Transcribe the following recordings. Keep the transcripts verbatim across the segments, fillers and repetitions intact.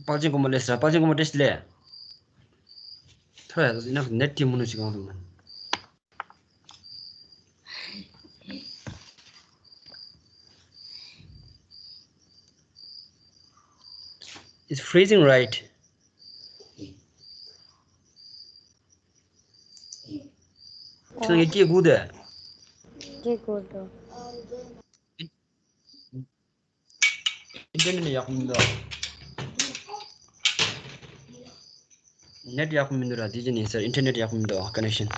པ་ཅིན་གོ་མ་ལེ་ས་པ་ཅིན་གོ་མ་ཏེ་ལེ། ཐ་ཡ་ནག་ནེཊ་ཏི་མུ་ནུ་ཅི་གང་དུ་མ། It's freezing, right? ཁྱོད་ཀྱིས་སྐྱེ་དགོས་དེ། སྐྱེ་དགོས་དོ། ཨིན་ཊར་ནེཊ་ཡག་པོ་མི་འདུག་ནེཊ་ཡག་པོ་མི་འདུག་ར། དེ་ཅི་ནས་ཟེར། ཨིན་ཊར་ནེཊ་ཡག་པོ་མི་འདུག་ཀ་ནེག་ཤན།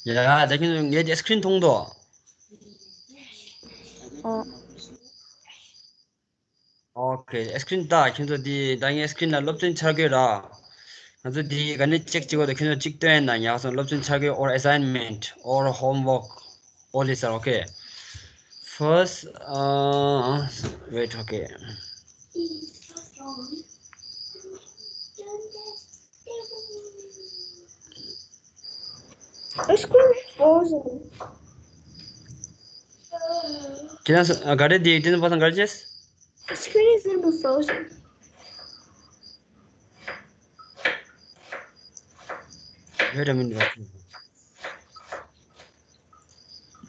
ཡ་ད་ཁྱོད་ངའི་སི་ཀི་རིན་མཐོང་འདུག་ཨོ། ཨོ་ཁེ། སི་ཀི་རིན་ད་ཁྱོད་ཚོ་འདི་ད་ངའི་སི་ཀི་རིན་ལ་སློབ་ཚན་འཆར་འགོད་ར། ང་ཚོ་འདི་ག་ནས་ཅེག་བྱེད་དགོས་དང་ཁྱོད་ཚོ་གཅིག་སྟོན་ན་ཉག་སོང་། སློབ་ཚན་འཆར་འགོད་or assignment or homework, all these are okay. First, uh, wait, okay. It's going frozen. Can I, uh, got it? The, the person got it? Yes? The screen is going to be frozen. Wait a minute.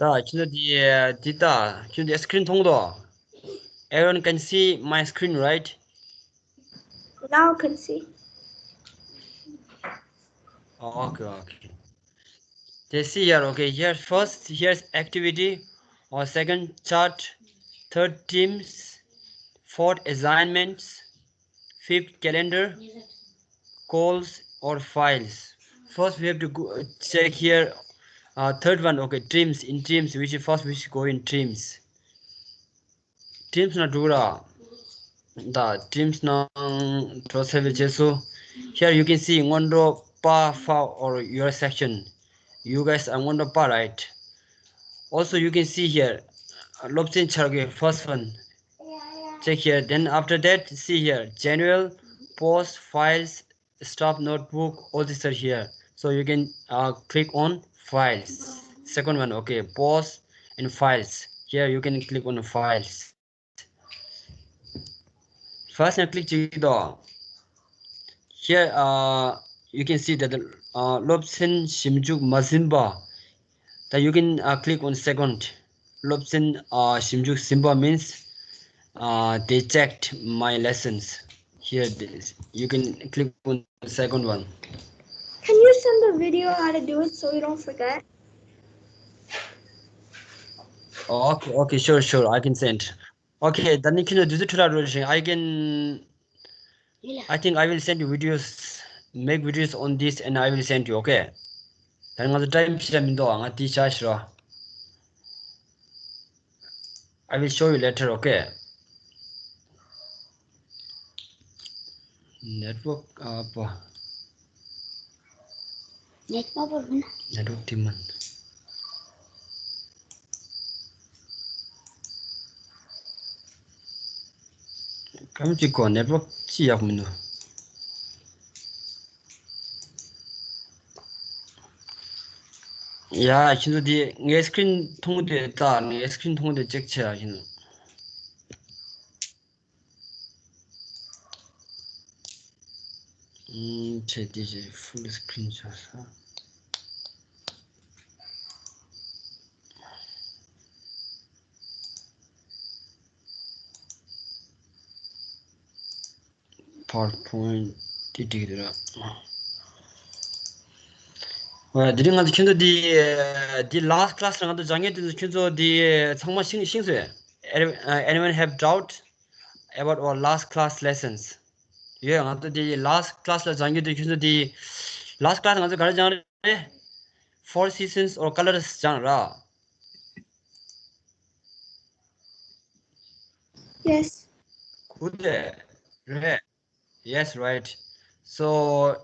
ད་ཁྱོད་འདི་འདི་ད་ཁྱོད་འདི་སི་ཀི་རིན་མཐོང་འདུག Everyone can see my screen, right? Now can see. Okay, okay. They see here, okay, here first, here's activity, or second chart, third teams, fourth assignments, fifth calendar, calls or files. First, we have to go, uh, check here, uh, third one, okay, teams, in teams, which is first, we should go in teams. Teams ནང་འགྲོ་ར། ད་teams ནང་འགྲོ་ཚར་བའི་རྗེས་སུ། Here you can see སྔོན་འགྲོ་པ་ཧྥ་or your section. You guys are སྔོན་འགྲོ་པ, right? Also, you can see here སློབ་ཚན་འཆར་འགོད། First one. Check here. Then after that, see here. General, post, files, staff notebook, all these are here. So you can, uh, click on files. Second one, okay, post and files. Here you can click on files. First, and click བྱེད་དོ། Here, uh, you can see that, uh, སློབ་ཚན་ཞིབ་འཇུག་མ་ཟིན་པ། Then you can, uh, click on second. སློབ་ཚན་ཞིབ་འཇུག་ཟིན་པ་means, uh, they checked my lessons. Here, this, you can click on the second one. Can you send the video how to do it so we don't forget? Oh, okay, okay, sure, sure, I can send. Okay, ད་ནི་ཁྱོད་ཚོ་དུས་ཚོད་འཕྲོ་བརླག་འགྲོ་བཞིན། I can, I think I will send you videos, make videos on this and I will send you, okay? ད་ང་ཚོ་time བྱས་མི་འདུག་ང་དེ་བྱ་ཞིག་རོ། I will show you later, okay? Network up. Network up. Network demon. གམ་གཅིག་གོ་network ཅི་ཡག་མི་འདུག་ཡ། ཁྱེད་ཚོ་དེ་ངའི་screen མཐོང་དེ་ད་ངའི་screen མཐོང་དེ་check བྱེད་ཡ་ཡིན། ཨུམ། ཆེ་དེ་ཞེ་full screen བྱ་ས། PowerPoint དེ་འགྲིག་འདུག་ར། ཨ། དེ་རིང་ང་ཚོ་ཁྱོད་ཚོ་འདི་འདི་last class ལ་ང་ཚོ་སྦྱང་མཁན་དེ་ཚོ་ཁྱོད་ཚོ་འདི་ཚང་མ་ཤེས་ཤེས་སོང་། Any- uh, anyone have doubt about our last class lessons? ཡོད། ང་ཚོ་འདི་last class ལ་སྦྱང་མཁན་དེ་ཁྱོད་ཚོ་འདི་last class ང་ཚོ་ག་རེ་སྦྱང་རེད། Four seasons or colors སྦྱང་ར། Yes. Good. རེད། Yes, right. So,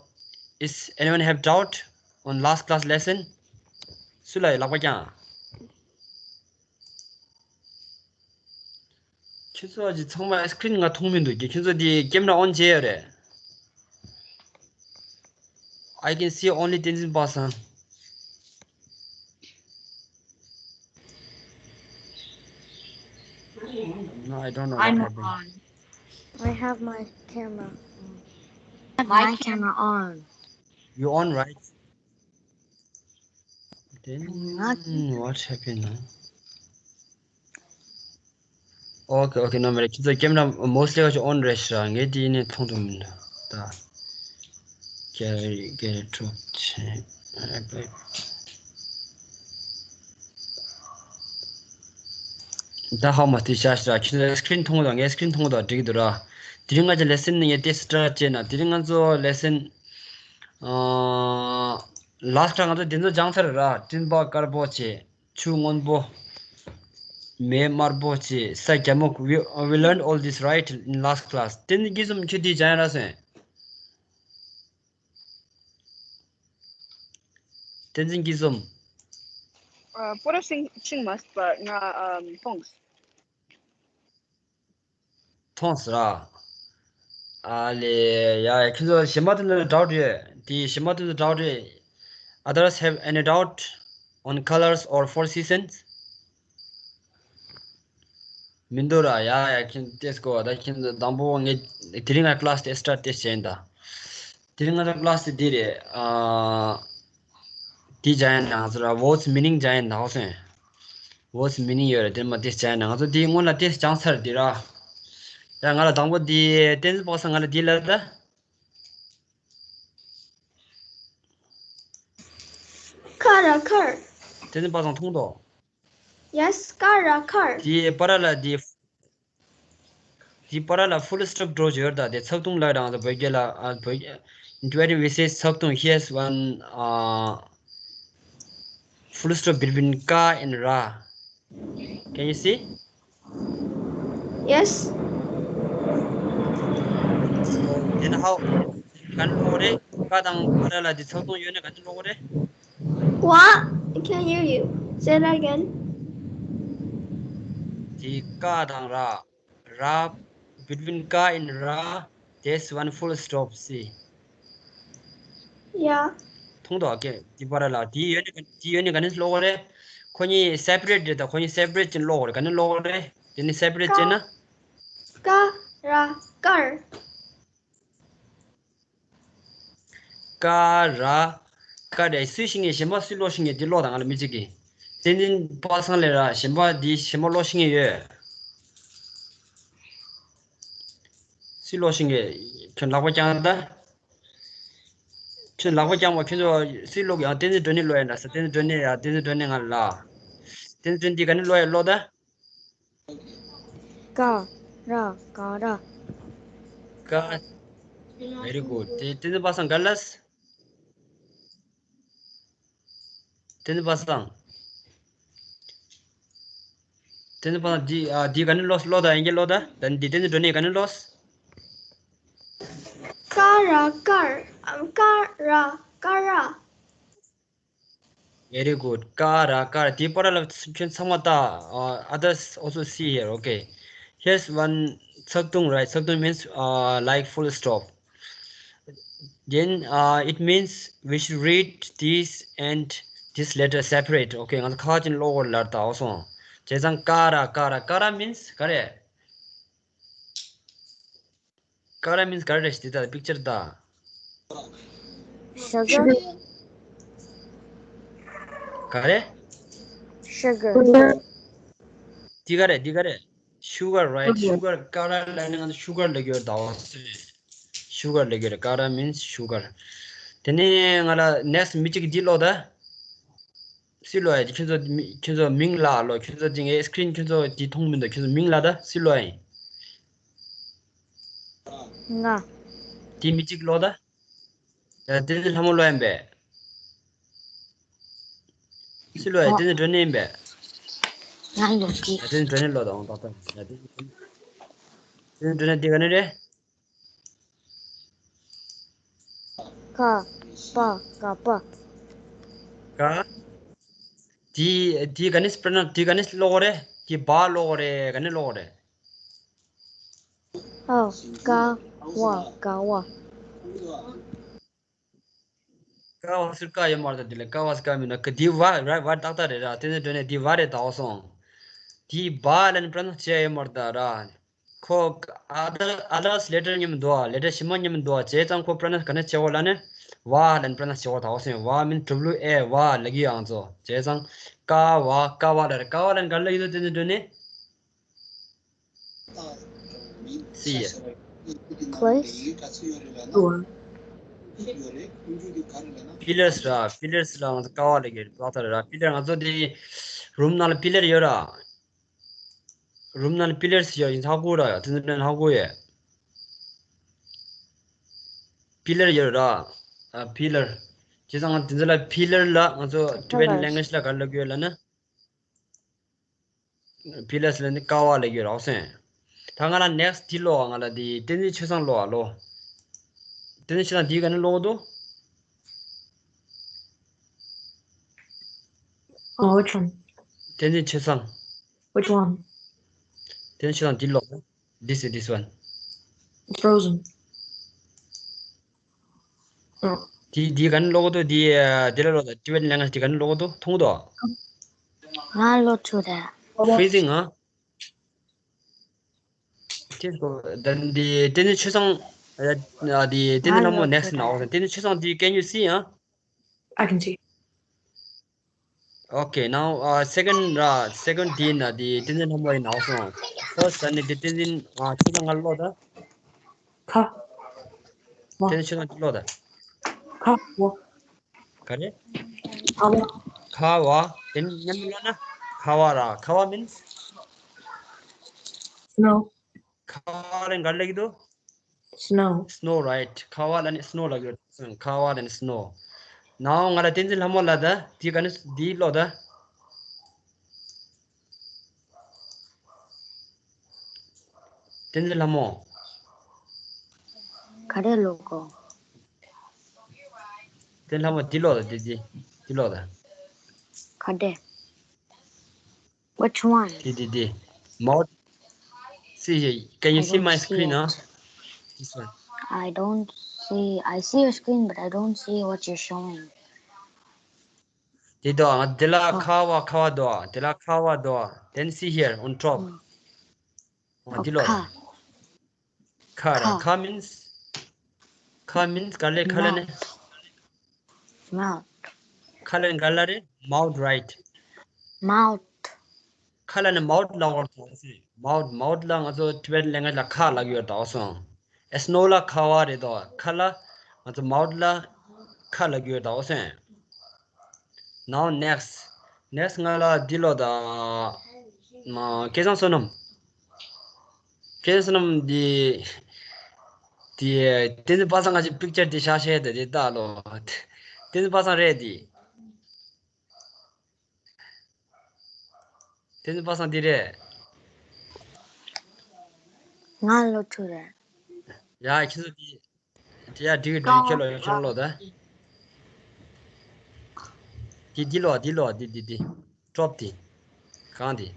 is anyone have doubt on last class lesson? སུ་ལ་ཡོད་ལག་པ་བརྐྱང་། ཁྱེད་ཚོ་ཅི་ཚང་མ་screen ང་མཐོང་མི་འདུག་གི། ཁྱེད་ཚོ་འདི་camera on བྱས་ཡོད་རེད། I can see only Tenzin Pasang. No, I don't know what I'm happened. On. I have my camera on. My camera on. You on, right? Then what happened now? Okay, okay, no matter. ཁྱེད་ཚོ་camera mostly ཁྱེད་on རེད་ཤག་ངས་དེ་ནས་མཐོང་ཐུབ་མི་འདུག་ད། Get, get it dropped. ད་ཧ་མ་སྟེ་ཤ་ཤ་ཁྱེད་ཚོ་screen མཐོང་གི་འདུག་ངས་screen མཐོང་གི་འདུག་འགྲིག་གི་འདུག་ར། དེ་རིང་ང་ཚོ་lesson ནི་ངས་ཏེ་start བྱས་ན་དེ་རིང་ང་ཚོ་lesson ཨ། last ང་ཚོ་དེ་ཚོ་སྦྱངས་ཚར་ར། སྤྲིན་པ་དཀར་པོ་བྱས། ཆུ་སྔོན་པོ། མེ་དམར་པོ་བྱས། ས་རྒྱ་མོ། We, we learned all this, right, in last class. བསྟན་འཛིན་སྐྱིད་འཛོམས་ཁྱོད་དེ་སྦྱངས་ཡ་ར་སོང་། བསྟན་འཛིན་སྐྱིད་འཛོམས། ཨ། པོ་ར་ཤིང་ཤིང་མ་སྤར་ང་ཨམ་ཕོངས། མཐོང་སོང་ར། ཨ་ལེ། ཡ་ཡ། ཁྱེད་ཚོ་གཞན་པ་དེ་ཚོ་doubt ཡོད། དེ་གཞན་པ་དེ་ཚོ་doubt ཡོད། Others have any doubt on colors or four seasons? མི་འདུག་ར། ཡ་ཡ། ཁྱེད་ཏེས་གོ་ད་ཁྱེད་ཚོ་དང་པོ་ངས་དེ་རིང་ང་class དེ་start དེ་བྱས་ཡིན་ད། དེ་རིང་ང་ཚོ་class དེ་འདི་རེད། ཨ། དེ་སྦྱང་ཡ་ན་ང་ཚོ་ར་what's meaning སྦྱང་ཡ་ན་ཧོ་སོན། What's meaning ཡོད་རེད་དེ་མ་དེ་སྦྱང་ཡ་ན་ང་ཚོ་དེ་སྔོན་ལ་དེ་སྦྱངས་ཚར་དེ་ར། ཡ་ང་ལ་དང་པོ་དེ་བསྟན་འཛིན་པ་སངས་ང་ལ་དེ་ལབ་ད། ཀ་ར་ཀར། བསྟན་འཛིན་པ་སངས་མཐོང་དོ། Yes, ཀ་ར་ཀར། དེ་པར་ལ་དེ། དེ་པར་ལ་full stop འགྲོ་བཞིན་ཡོད་ད། དེ་ཚིག་ཐུང་ལ་རང་ཚོ་བོད་སྐད་ལ་ཨ་བོད་སྐད། In Tibetan we say ཚིག་ཐུང། Here's one, uh, full stop between ཀ་and ར། Can you see? Yes. Then how? ག་ནས་ཀློག་རེད། ཀ་དང་པར་ལ་དེ་ཚིག་ཐུང་ཡོད་ན་ག་ནས་ཀློག་རེད། What? I can't hear you. Say that again. དེ་ཀ་དང་ར། ར། Between ཀ་and ར། There's one full stop, see. Yeah. མཐོང་དོ། ཨ་ཀེ། དེ་པར་ལ་དེ་ཡོད་ནི་དེ་ཡོད་ནི་ག་ནས་ཀློག་རེད། ཁོ་གཉིས་separate རེད་ད། ཁོ་གཉིས་separate ཅན་ཀློག་རེད། ག་ནས་ཀློག་རེད། དེ་ནི་separate ཅན་ན། ཀ་ར་ཀར། ཀ་ར་ཀར་རེད། སུས་ཤེས་ངེས། གཞན་པ་སུས་ཀློག་ཤེས་ངེས། འདི་ཀློག་དང་ང་ལ་མི་གཅིག་གིས། བསྟན་འཛིན་པ་སངས་ལས་ར། གཞན་པ་འདི་གཞན་པ་ཀློག་ཤེས་ངེས་ཡོད། སུས་ཀློག་ཤེས་ངེས། ཁྱོད་ལག་པ་བརྐྱངས་ད། ཁྱོད་ལག་པ་བརྐྱངས་པ་ཁྱོད་ཚོ་སུས་ཀློག་ཡང་བསྟན་འཛིན་སྒྲོན་ནེ་ཀློག་ཡ་འདྲ་ས། བསྟན་འཛིན་སྒྲོན་ནེ་ཡ། བསྟན་འཛིན་སྒྲོན་ནེ་ང་ལ། བསྟན་འཛིན་སྒྲོན་འདི་ག་ནས་ཀློག་ཡ་ཀློག་ད། ཀ་ར་ཀ་ར། ཀ། Very good. དེ་བསྟན་འཛིན་པ་སངས་ག་ལ། བསྟན་འཛིན་པ་སངས། བསྟན་འཛིན་པ་སངས་འདི་ཨ་འདི་ག་ནས་ཀློག་ཀློག་ད། ཡན་གྱི་ཀློག་ད། ད་འདི་བསྟན་འཛིན་སྒྲོན་ནེ་ག་ནས་ཀློག་ཀ་ར་ཀར། ཨམ། ཀ་ར་ཀ་ར། Very good. ཀ་ར་ཀར། དེའི་པར་ལ་ཁྱོད་ཚང་མ་ལྟ། Uh, others also see here. Okay. Here's one ཚིག་ཐུང་། Right? ཚིག་ཐུང་means, uh, like full stop. Then, uh, it means we should read this and this letter separate. Okay. ང་ཚོ་ཁ་ཅིག་ཀློག་དགོས་ལབ་ད། འོ་སོང་། བྱས་ཙང་ཀ་ར་ཀ་ར། ཀ་ར་means ག་རེ། ཀ་ར་means ག་རེ་རེད་ཤག་འདི་ལྟ་picture ལྟ། Sugar. ག་རེ། Sugar. འདི་ག་རེ། འདི་ག་རེ། Sugar, right? Sugar. ཀ་ར་ལབ་ན་ང་ཚོ་sugar ལབ་ཀྱི་ཡོད་ད། འོ་སོང་། Sugar ལབ་ཀྱི་ཡོད་རེད། ཀ་ར་means sugar. དེ་ནས་ང་ལ་next མི་གཅིག་གིས་འདི་ཀློག་ད། སུས་ཀློག་ཡ། ཁྱོད་ཚོ་མི་ཁྱོད་ཚོ་མིང་ལབ་ཀློག་ཁྱོད་ཚོ་འདི་ངའི་screen ཁྱོད་ཚོ་འདི་མཐོང་མི་འདུག་ཁྱོད་ཚོ་མིང་ལབ་ད། སུས་ཀློག་ཡིན། ང་། དེ་མི་གཅིག་ཀློག་ད། ཡ་དེ་ཚོ་ལྷ་མོ་ཀློག་ཡིན་པས། སུས་ཀློག་ཡ། ཨོ། དེ་ཚོ་སྒྲོན་ནེ་ཡིན་པས། ང་ཡོད་ཀི། ཡ་དེ་ཚོ་སྒྲོན་ནེ་ཀློག་ད། འོང་ཏག་ཏག་ཡ་དེ་ཚོ་སྒྲོན་ནེ། དེ་ཚོ་སྒྲོན་ནེ་དེ་ག་ནས་རེད། ཀ་པ་ཀ་པ། ཀ། དེ་དེ་ག་ནས་སྤེལ་ན། དེ་ག་ནས་ཀློག་དགོས་རེད། དེ་བ་ཀློག་དགོས་རེད། ག་ནས་ཀློག་དགོས་རེད། ཨོ། ཀ་བ་ཀ་བ། ཀ་བ་ཟེར་ཀ་ཡོད་མ་རེད་ད། དེ་ལ་ཀ་བ་ཟེར་ཀ་མིན་ན། ཀ་དེ་བ་རེད། བ་ཏག་ཏག་རེད་ར། དེ་ནས་སྒྲོན་ནེ་དེ་བ་རེད་ད། འོ་སོང་། དེའི་བ་ལ་ནི་པྲ་ན་བྱས་ཡོད་མ་རེད་ད་ར། ཁོ་other other letter མཉམ་འདུག་ལེ་ཊར་ཞིབ་མ་མཉམ་འདུག་བྱས་ཙང་ཁོ་པྲ་ན་ག་ནས་བྱེད་འོ་ལ་ནི་བ་ལ་ནི་པྲ་ན་བྱེད་འོ་ད་འོ་སེ་བ་མིན་W A བ་ལ་གི་ཡང་ཚོ་བྱས་ཙང་ཀ་བ་ཀ་བ་ལ་རེད། ཀ་བ་ལ་ནི་ག་ལ་ཡོད་དོ་དེ་ནི་འདྲ་ནི། See here. Place. Door. Pillars ར། pillars ལ་ང་ཚོ་ཀ་བ་ལ་གི་རེད་ད་ར། pillar ང་ཚོ་དེ་རུམ་ནང་ལ་pillar ཡོད་ར། རུམ་ནང་ལ་པི་ལར་ཡོད་ཡིན་ཧ་གོ་ར། དེ་ཚོ་ནས་ཧ་གོ་ཡས། པི་ལར་ཡོད་ར། ཨ། པི་ལར། བྱས་ཙང་དེ་ཚོ་ལ་པི་ལར་ལ་ང་ཚོ་ཊི་བེ་ཊན་ལེང་གུ་ཨེཇ་ལ་ག་རེ་ལབ་ཀྱི་ཡོད་ལབ་ན། པི་ལར་ལབ་ནི་ཀ་བ་ལབ་ཀྱི་ཡོད་ར། འོ་སེ། ད་ང་ལ་ནེག་སི་ཊི་འདི་ཀློག་ང་ལ་འདི་བསྟན་འཛིན་ཆོས་བཟང་ཀློག་ཨ་ལོ། བསྟན་འཛིན་ཆོས་བཟང་འདི་ག་ནས་ཀློག་གི་འདུག Oh, which one? བསྟན་འཛིན་ཆོས་བཟང་། Which one? བསྟན་འཛིན་ཆོས་བཟང་འདི་ཀློག This is this one. It's frozen. Oh. འདི་འདི་ག་ནས་ཀློག་གི་འདུག་འདི། འདི་ལ་ཀློག་དང་། ཊི་བེ་ཊན་ལེང་གུ་ཨེཇ་འདི་ག་ནས་ཀློག་གི་འདུག་མཐོང་གི་འདུག་ང་ཀློག་ཐུབ་ད། Freezing ཨ། ཅེས་གོ་ད་འདི་བསྟན་འཛིན་ཆོས་བཟང་། ཨ། འདི་བསྟན་འཛིན་ལྷ་མོ་ནེག་སི་ཊི་ནང་འོ་སེ། བསྟན་འཛིན་ཆོས་བཟང་འདི་can you see ཨ། I can see. Okay, now, uh, second, uh, second དེ་ན་དེ་བསྟན་འཛིན་ལྷ་མོ་ཡིན་ནའོ་སོང་། First ད་ནི་དེ་བསྟན་འཛིན་ཨ་ཆོས་བཟང་ང་ཀློག་དང་། ཁ། བ། བསྟན་འཛིན་ཆོས་བཟང་འདི་ཀློག་དང་། ཁ། བ། ག་རེ། ཁ་བ། ཁ་བ། དེ་ནི་མཉམ་དུ་ཀློག་ན། ཁ་བ་ར། ཁ་བ་means། Snow. ཁ་བ་ལ་ག་རེ་ལབ་ཀྱི་འདུག Snow. Snow, right. ཁ་བ་ལ་ནི་སི་ནོ་ལབ་ཀྱི་ཡོད། ཁ་བ་ལ་ནི་སི་ནོ། ནའོ་ང་ལ་བསྟན་འཛིན་ལྷ་མོ་ལབ་དང་། འདི་ག་ནས་འདི་ཀློག་དང་། བསྟན་འཛིན་ལྷ་མོ། ག་རེ་ཀློག་གོ། བསྟན་འཛིན་ལྷ་མོ་འདི་ཀློག་དང་། འདི་འདི་འདི་ཀློག་དང་། ག་རེ། Which one? འདི་འདི་འདི། མའོ། See here. Can you I see don't my see screen, huh? It. This one. I don't see. I see your screen, but I don't see what you're showing. འདི་དོ། འདི་ལ་ཁ་བ་ཁ་བ་དོ། འདི་ལ་ཁ་བ་དོ། Then see here on top. ཨོ། འདི་ལོ། ཁ། ཁ་ར། ཁ། ཁ་means། ཁ་means ག་ལེ་ཁ་ལ་ནི། Mouth. Mouth. ཁ་ལ་ནི་ག་ལ་རེད། Mouth, right. Mouth. ཁ་ལ་ནི་མའོཐ་ལབ་ཀྱི་ཡོད་རེད་ད། མའོཐ། མའོཐ་ལ་ང་ཚོ་ཊི་བེ་ཊན་ལེང་གུ་ཨེཇ་ལ་ཁ་ལབ་ཀྱི་ཡོད་རེད་ད། འོ་སོང་། ཨེ་སི་ནོ་ལ་ཁ་བ་རེད་དོ། ཁ་ལ། ང་ཚོ་མའོཐ་ལ་ཁ་ལབ་ཀྱི་ཡོད་རེད་ད། འོ་སོང་། Now next. Next ང་ལ་འདི་ལོ་ད། སྐལ་བཟང་བསོད་ནམས། སྐལ་བཟང་བསོད་ནམས་འདི། འདི་བསྟན་འཛིན་པ་སངས་ང་ཅིག་པིག་ཅར་འདི་བཞག་བཞག་དེ་འདི་ལྟ་ལོ། བསྟན་འཛིན་པ་སངས་རེད་འདི། བསྟན་འཛིན་པ་སངས་འདི་རེད། ང་ཀློག་ཐུབ་རེད། ཡ་ཁྱེད་ཚོ་འདི། དེ་ཡ་འགྲིག་འགྲིག་ཁྱེད་ལོ་ཡ་ཁྱེད་ལོ་ད། འདི་འདི་ལོ་འདི་ལོ་འདི་འདི་འདི། ཊོབ་འདི། གང་འདི།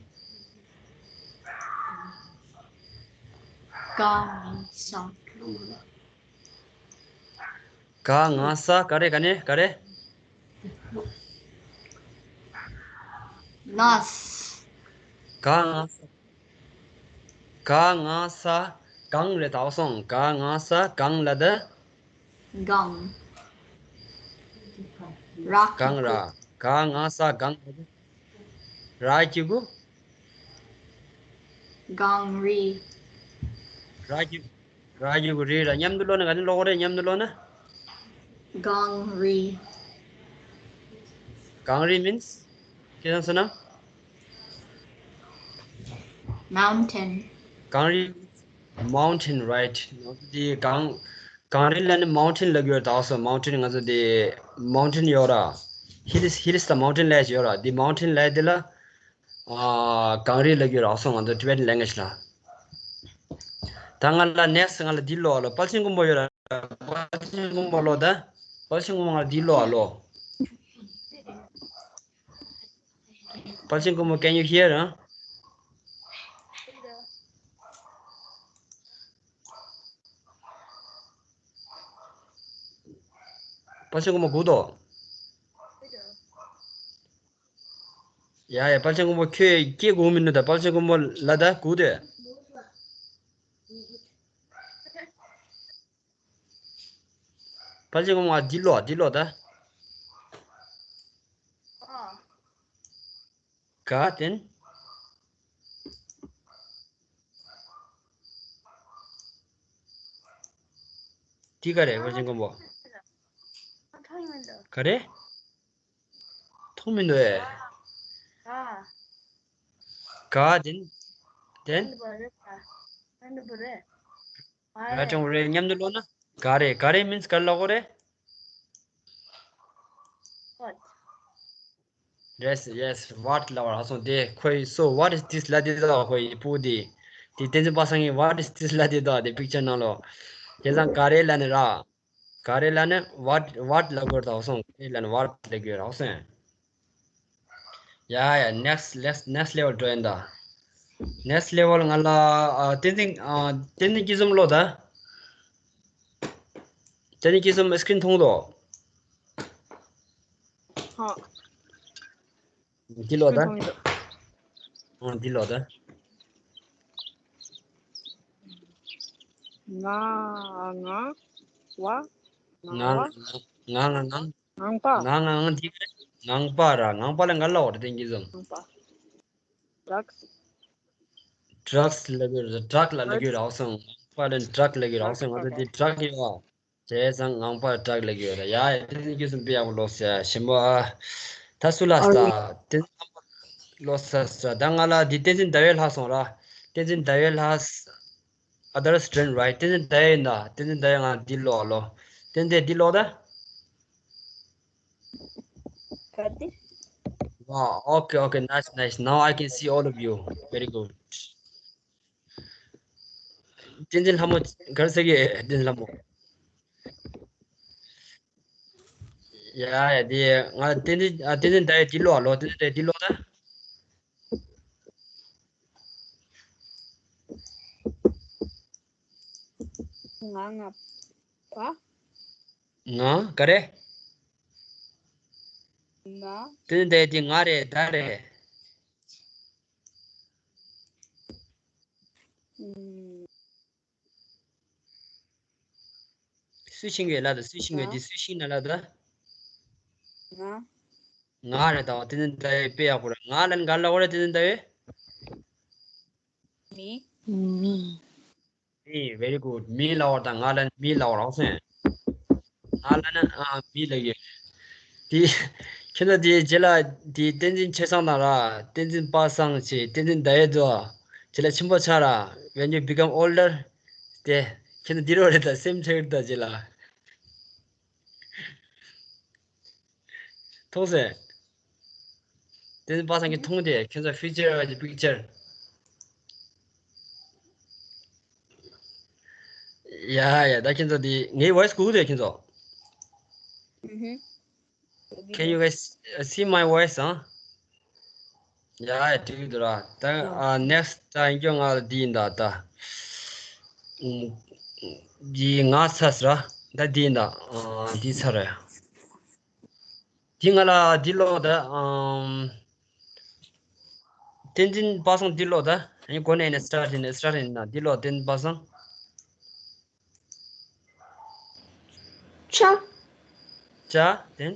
ག་ང་ས། ག་ང་ས་ག་རེ་ག་ནས་ག་རེ། ལས། ག་ང་ས། ག་ང་ས་གང་རེད་ད། འོ་སོང་། ག་ང་ས་གང་ལ་ད། གང་། ར། གང་ར། ག་ང་ས་གང་ལ་ད། ར་གི་གུ། གངས་རི། ར་གི། ར་གི་གུ་རི་ར། མཉམ་དུ་ཀློག་ན་ག་ནས་ཀློག་གོ་རེད། མཉམ་དུ་ཀློག་ན། གངས་རི། གངས་རི་means། སྐལ་བཟང་བསོད་ནམས། Mountain. གངས་རི། Mountain, right. འདི་གངས། གངས་རི་ལ་ནི་མའུན་ཊེན་ལབ་ཀྱི་ཡོད་ད། འོ་སོང་། མའུན་ཊེན་ང་ཚོ་འདི། མའུན་ཊེན་ཡོད་ར། ཧི་ལི་སི། ཧི་ལི་སི་དང་མའུན་ཊེན་ལབ་ཡོད་ར། འདི་མའུན་ཊེན་ལབ་འདི་ལ། ཨ། གངས་རི་ལབ་ཀྱི་ཡོད་ར། འོ་སོང་། ང་ཚོ་ཊི་བེ་ཊན་ལེང་གུ་ཨེཇ་ལ། ད་ང་ལ་ནེག་སི་ཊི་ང་ལ་འདི་ཀློག་ཨ་ལོ། དཔལ་ཆེན་མགོན་པོ་ཡོད་ར། དཔལ་ཆེན་མགོན་པོ་ཀློག་ད། དཔལ་ཆེན་མགོན་པོ་ང་ལ་འདི་ཀློག་ཨ་ལོ། དཔལ་ཆེན་མགོན་པོ། Can you hear, huh? དཔལ་ཆེན་མགོན་པོ་གུ་དོ། ཡ་ཡ། དཔལ་ཆེན་མགོན་པོ་ཁྱོད་སྐད་གོ་མི་འདུག་ད། དཔལ་ཆེན་མགོན་པོ་ལ་ད་གོ་དེ། དཔལ་ཆེན་མགོན་པོ་འདི་ལོག་འདི་ལོག་ད། ག་དེན། འདི་ག་རེད། དཔལ་ཆེན་མགོན་པོ། ག་རེད། མཐོང་མི་འདུག་ཨེ། ག་དེན། དེན། ར་ཀྲང་རེ་མཉམ་དུ་ཀློག་ན། ག་རེ། ག་རེ་མིན་ག་རེ་ལབ་དགོས་རེད། Yes, yes, what ལབ་པ་རག་སོང་དེ། ཁོས་so what is this ལབ་དེ་དག་ཁོ་ཡི་སྤུ་དེ། དེ་བསྟན་འཛིན་པ་སངས་ཀྱིས་what is this ལབ་དེ་དག་དེ་པིག་ཅར་ནང་ལོགས། དེ་ཙང་ག་རེ་ལབ་ནི་ར། ག་རེ་ལབ་ནི་what, what ལབ་དགོས་རག་སོང་། ག་རེ་ལབ་ནི་what ལབ་དགོས་རག་སོང་། ཡ་ཡ། next, next, next level འགྲོ་ཡིན་ད། next level ང་ལ་ཨ་བསྟན་འཛིན་ཨ་བསྟན་འཛིན་སྐྱིད་འཛོམས་ཀློག་ད། བསྟན་འཛིན་སྐྱིད་འཛོམས་screen མཐོང་འདུག་ཧོ། འདི་ཀློག་ད། མཐོང་འདུག་ཨ་འདི་ཀློག་ད། ང་ང་བ། ང་ང་ང་ང་ང་། ངང་པ། ང་ང་ང་འདི་ངང་པ་ར། ངང་པ་ལ་ང་ལ་འོ་ར་བསྟན་འཛིན་སྐྱིད་འཛོམས། ངང་པ། drugs. drugs ལབ་ཀྱི་རེད། drug ལ་ལབ་ཀྱི་རག་སོང་། ངང་པ་ལ་drug ལབ་ཀྱི་རག་སོང་། ང་ཚོ་འདི་drug ཡོད་ཨ། བྱས་ཙང་ངང་པ་drug ལབ་ཀྱི་ཡོད་རེད། ཡ་ཡ། བསྟན་འཛིན་སྐྱིད་འཛོམས་དཔེ་ཡག་པོ་ཀློག་ཤག་ཞིམ་པོ་ཨ། ད་སུ་ལ་ཨ་ལྟ། བསྟན་འཛིན་ཀློག་ས་ས། ད་ང་ལ་འདི་བསྟན་འཛིན་ཟླ་བའི་ལྷ་སོང་ར། བསྟན་འཛིན་ཟླ་བའི་ལྷ། other student, right? བསྟན་འཛིན་ཟླ་བའི་ཡིན་ད། བསྟན་འཛིན་ཟླ་བའི། ང་འདི་ཀློག་ལོ། བསྟན་འཛིན་འདི་ཀློག་ད། ག་དེ། Wow, okay, okay, nice, nice. Now I can see all of you. Very good. བསྟན་འཛིན་ལྷ་མོ་ག་རེ་ཟེར་གི། བསྟན་འཛིན་ལྷ་མོ། ཡ་ཡ། དེ་ང་བསྟན་འཛིན་ཨ་བསྟན་འཛིན་ཟླ་བའི་འདི་ཀློག་ལོ། བསྟན་འཛིན་ཟླ་བའི་འདི་ཀློག་ད། ང་ང་བ། ང་ག་རེ། ང་། བསྟན་འཛིན་ཟླ་བའི་འདི་ང་རེད་ད་རེད། ཨུམ། སུས་ཤེས་ཀྱི་ལ་ད། སུས་ཤེས་ཀྱི་ང་། འདི་སུས་ཤེས་ན་ལ་ད། ང་། ང་རེད་ད། བསྟན་འཛིན་ཟླ་བའི་དཔེ་ཡག་པོ་རེད། ང་ལ་ནི་ག་ལབ་དགོས་རེད། བསྟན་འཛིན་ཟླ་བའི། མི། མི། མི། very good. མི་ལབ་པ་དང་ང་ལ་ནི་མི་ལབ་པ་རག་སོང་། ང་ལ་ནི་ཨ་མི་ལབ་ཀྱི་ཡོད། དེ་ཁྱེད་ཚོ་དེ་རྗེས་ལ་དེ་བསྟན་འཛིན་ཆོས་བཟང་དང་ར། བསྟན་འཛིན་པ་སངས་བྱས། བསྟན་འཛིན་ཟླ་བའི་དུ། རྗེས་ལ་ཆེན་པོ་ཆགས་ར། When you become older དེ་ཁྱེད་ཚོ་འདི་རུ་རེད་ད། སེམས་ཆགས་རེད་ད་རྗེས་ལ། མཐོང་སོང་། བསྟན་འཛིན་པ་སངས་ཀྱིས་མཐོང་དེ། ཁྱེད་ཚོ་future གི་picture། ཡ་ཡ། ད་ཁྱེད་ཚོ་དེ་ངའི་voice གོ་གི་འདུག་ཁྱེད་ཚོ། ཨུ་ཧུ། Can you guys uh, see my voice, huh? ཡ་ཡ། འགྲིག་གི་འདུག་ར། ད་ཨ་next ད་ཡིན་རྒྱུ་ང་ལ་འདི་ཡིན་ད་ད། ཨུམ། འདི་ང་ཚར་སོང་ར། ད་འདི་ཡིན་ད། ཨ་འདི་ཚར་ར། འདི་ང་ལ་འདི་ཀློག་ད། ཨམ། བསྟན་འཛིན་པ་སངས་འདི་ཀློག་ད། ཡིན་གོ་ནས་ནས་start ཡིན་ནས་start ཡིན་ན་འདི་ཀློག་བསྟན་འཛིན་པ་སངས། ཅ། ཅ་དེན།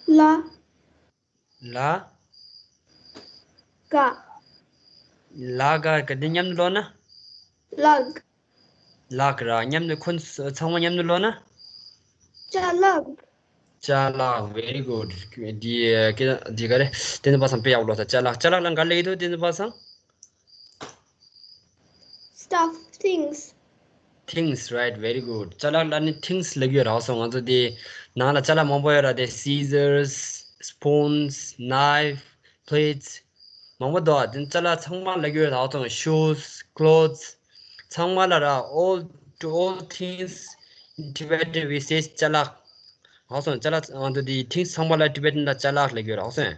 ལ། ལ། ག། ལ་ག་ག་འདི་མཉམ་དུ་ཀློག་ན། ལག། ལག་ར། མཉམ་དུ་ཁོ་ཚང་མ་མཉམ་དུ་ཀློག་ན། ཅ་ལག། ཅ་ལག། very good. འདི་ཀི་འདི་ག་རེ། བསྟན་འཛིན་པ་སངས་དཔེ་ཡག་པོ་ཀློག་ད། ཅ་ལག། ཅ་ལག་ལ་ག་ལབ་ཀྱི་འདུག་བསྟན་འཛིན་པ་སངས། Stuff, things. Things, right, very good. ཅ་ལག་ལ་ནི་things ལབ་ཀྱི་ཡོད་རག་སོང་། ང་ཚོ་དེ་ནང་ལ་ཅ་ལག་མང་པོ་ཡོད་ར། དེ་scissors, spoons, knife, plates མང་པོ་འདུག་དེ་ཅ་ལག་ཚང་མ་ལབ་ཀྱི་ཡོད་རག་སོང་། Shoes, clothes ཚང་མ་ལ་ར། All, to all things in Tibetan we say ཅ་ལག་རག་སོང་། ཅ་ལག་ང་ཚོ་དེ་things ཚང་མ་ལ་Tibetan ལ་ཅ་ལག་ལབ་ཀྱི་ཡོད་རག་སོང་།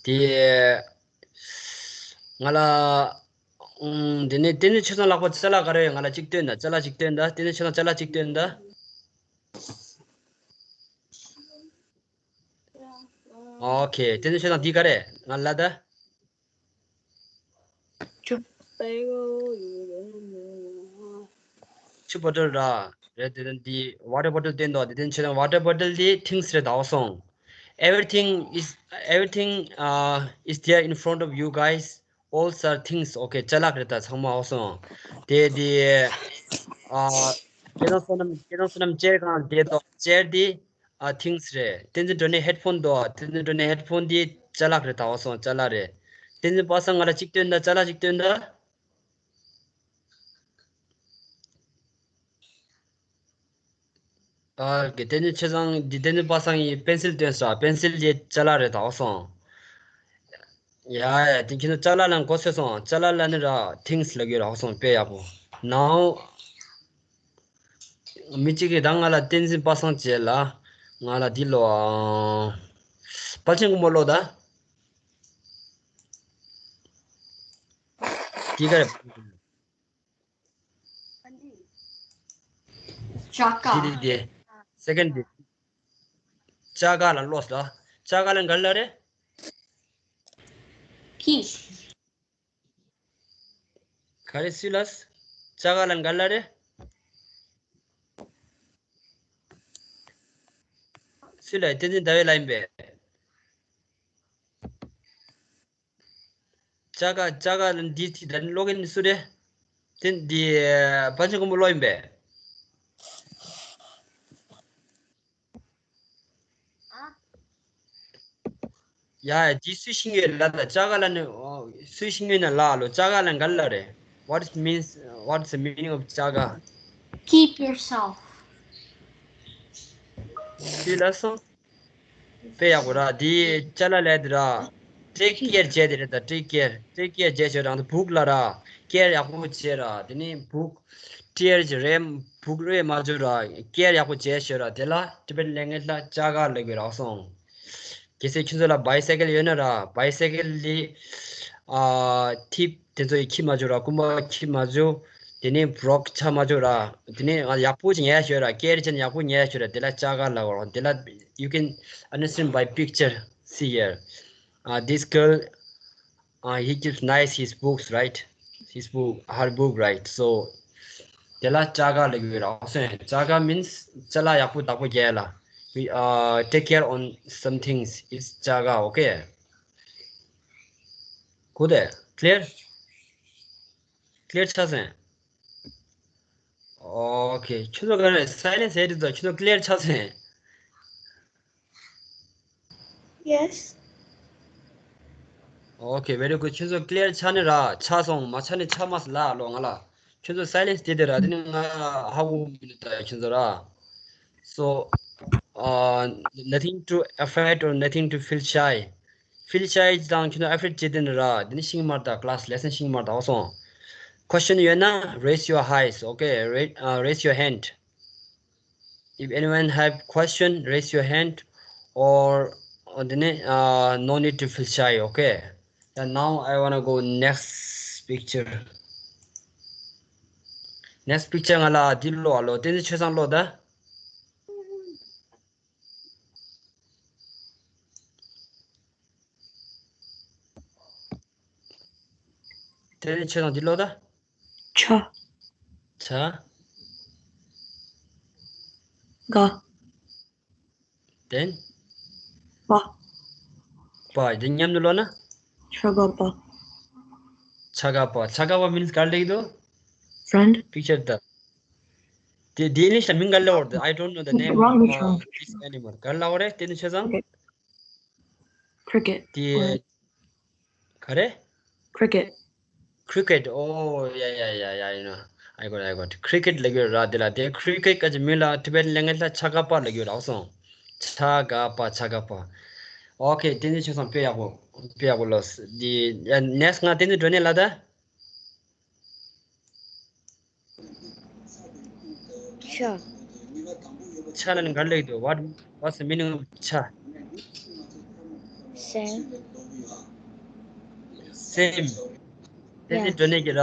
དེ། ང་ལ། ཨུམ། དེ་ནས་བསྟན་འཛིན་ཆོས་བཟང་ལགས་པོ་ཅ་ལག་ག་རེ་ཡོད། ང་ལ་གཅིག་སྟོན་དང་། ཅ་ལག་གཅིག་སྟོན་དང་། བསྟན་འཛིན་ཆོས་བཟང་ཅ་ལག་གཅིག་སྟོན་དང་། Okay, དེ་ནས་ཁྱོད་རང་འདི་ག་རེ་ང་ལ་ད། ཆུ། ཆུ་བོ་ཊལ་ར། རེད་དེ་ནས་འདི་water bottle བསྟན་འདུག་དེ་དེ་ནས་ཁྱོད་རང་water bottle འདི་things རེད་ད་འོ་སོང་། Everything is, everything uh, is there in front of you guys. All are things. Okay, ཅ་ལག་རེད་ད་ཚང་མ་འོ་སོང་། དེ་དེ་ཨ་ཁྱེད་རང་བསོད་ནམས་ཁྱེད་རང་བསོད་ནམས་ཅེར་གང་བསྡད་འདུག་ཅེར་དེ་ཨ་things རེད། བསྟན་འཛིན་སྒྲོན་ནས་headphone འདུག་བསྟན་འཛིན་སྒྲོན་ནས་headphone དེ་ཅ་ལག་རེད་ད་འོ་སོང་ཅ་ལག་རེད། བསྟན་འཛིན་པ་སངས་ང་ལ་གཅིག་སྟོན་ད་ཅ་ལག་གཅིག་སྟོན་ད། ཨ་གི་དེ་ནི་ཆེ་ཚང་འདི་དེ་ནི་པ་སངས་ཡི་པེན་སིལ་སྟོན་ས་པེན་སིལ་དེ་ཅ་ལག་རེད་ད་འོ་སོང་། ཡ་ཡ་དེ་ཁྱེད་ཚོ་ཅ་ལག་ལ་མགོ་ཚོས་སོང་ཅ་ལག་ལ་ནི་ར་things ལ་གི་ར་འོ་སོང་དཔེ་ཡག་པོ། ནའོ། མི་གཅིག་གིས་ད་ང་ལ་བསྟན་འཛིན་པ་སངས་བྱས་ལ། ང་ལ་འདི་ལོ། དཔལ་ཆེན་ཀུན་པོ་ལོ་ད། འདི་ག་རེ། ཅ་ག་འདི་འདི་འདི། སེ་ཀན་འདི། ཅ་ག་ལ་ལོ་ད། ཅ་ག་ལ་ག་ལ་རེ། ཀི། ག་རེ་སུས་ལབ། ཅ་ག་ལ་ག་ལ་རེ། སུས་ལབ་བསྟན་འཛིན་ཟླ་བའི་ལ་ཡིན་པས། ཅ་ག་ཅ་ག་ལ་འདི་ཐི་ད་ནི་ཀློག་མཁན་སུ་རེད། དེ་འདི་པ་ཆེན་ཀུན་པོ་ཀློག་ཡིན་པས། ཡ་ཡ་འདི་སུས་ཤེས་ཡོད་ལ་ད་ཅ་ག་ལ་ནི་ཨོ་སུས་ཤེས་ཡོད་ན་ལ་ལོ་ཅ་ག་ལ་ག་ལ་རེད། What is means, what's the meaning of ཅ་ག། Keep yourself. སུས་ལབ་སོང་། དཔེ་ཡག་པོ་ར་འདི་ཅ་ལག་ལས་དེ་ར། take care བྱས་དེ་རེད་ད་take care take care བྱས་ཞོ་རང་དུ་བུག་ལ་ར། care ཡག་པོ་བྱས་ར་དེ་ནི་བུག་ཊི་ཨེར་གྱི་རེད། བུག་རེད་མ་བྱོས་ར་care ཡག་པོ་བྱས་ཞོ་ར་དེ་ལ་ཊི་བེཊ་ལེང་གུ་ཨེཇ་ལ་ཅ་ག་ལབ་དགོས་ར་སོང་། གལ་སྲིད་ཁྱོད་ཚོ་ལ་bicycle ཡོད་ན་ར་bicycle ལི་ཨ་ཐིབ་དེ་ཚོ་ཡི་ཁྱི་མ་བྱོས་ར་རྐུན་མ་ཁྱི་མ་བྱོས། དེ་ནས་broke ཆགས་མ་བྱོས་ར། དེ་ནས་ང་ཡག་པོ་ཅིག་ཉལ་ཤོད་ར་care བྱས་ན་ཡག་པོ་ཉལ་ཤོད་ར་དེ་ལ་ཅ་ག་ལབ་དགོས་ར་དེ་ལ་you can understand by picture. See here. Uh, this girl, uh, he keeps nice his books, right? His book, her book, right? So དེ་ལ་ཅ་ག་ལབ་ཀྱི་ཡོད་ར། ཨོ་སོང་ཅ་ག་means ཅ་ལག་ཡག་པོ་བདག་པོ་རྒྱག་ལ། We uh, take care on some things. It's ཅ་ག, okay? གོ་དེ། clear? clear ཆགས་སོང་། Okay. ཁྱོད་ཚོ་ག་རེ་silence ཟེར་དུས་ཁྱོད་ཚོ་clear ཆགས་སོང་། Yes. Okay, very good. ཁྱོད་ཚོ་clear ཆགས་ནི་ར་ཆགས་སོང་། མ་ཆགས་ནི་ཆགས་མ་སོང་ལ་ལོ་ང་ལ། ཁྱོད་ཚོ་silence དེ་དེ་ར་དེ་ནི་ང་ཧ་གོ་མི་འདུག་ད་ཁྱོད་ཚོ་ར། So, uh, nothing to afraid or nothing to feel shy. feel shy དང་ཁྱོད་ཚོ་afraid བྱེད་དེ་ནི་ར་དེ་ནི་ཤིང་མར་ད་class lesson ཤིང་མར་ད་འོ་སོང་། Question ཡོད་ན་raise your hands, okay? Ra- uh, raise your hand. If anyone have question, raise your hand or, or the ne- uh, no need to feel shy, okay? And now I wanna go next picture. next picture ང་ལ་འདི་ཀློག་ཨ་ལོ། དེ་ནི་ཆོས་བཟང་ཀློག་ད། དེ་ནི་ཆོས་བཟང་འདི་ཀློག་ད། ཆ། ཆ། ག། དེན། པ། པ། དེ་མཉམ་དུ་ཀློག་ན། ཆ་ག་པ། ཆ་ག་པ། ཆ་ག་པ་means ག་རེ་ལབ་ཀྱི་འདུག friend. picture ད། དེ་དེ་English ལ་མིང་ག་རེ་ལབ་པ་རེད། I don't know the name of uh, this animal. ག་རེ་ལབ་པ་རེད། དེ་ནི་ཆོས་བཟང་། cricket. དེ། ག་རེ། cricket. cricket. Oh, yeah, yeah, yeah, yeah, you know. I got, I got. cricket ལབ་ཀྱི་ཡོད་ར་དེ་ལ། དེ་cricket ག་ཅི་མིང་ལ་ཊི་བེཊ་ལེང་གུ་ཨེཇ་ལ་ཆ་ག་པ་ལབ་ཀྱི་ཡོད་ར་སོང་། ཆ་ག་པ། ཆ་ག་པ། Okay, དེ་ནི་ཆོས་བཟང་དཔེ་ཡག་པོ། དཔེ་ཡག་པོ་ལོས། དེ་next ང་དེ་ནི་སྒྲོན་ནས་ལ་ད། ཆ། ཆ་ལ་ནི་ག་རེ་ལབ་ཀྱི་འདུག What, what's the meaning of ཆ། same. same. དེ་ནི་ཡ་སྒྲོན་ནས་ཀྱི་ར།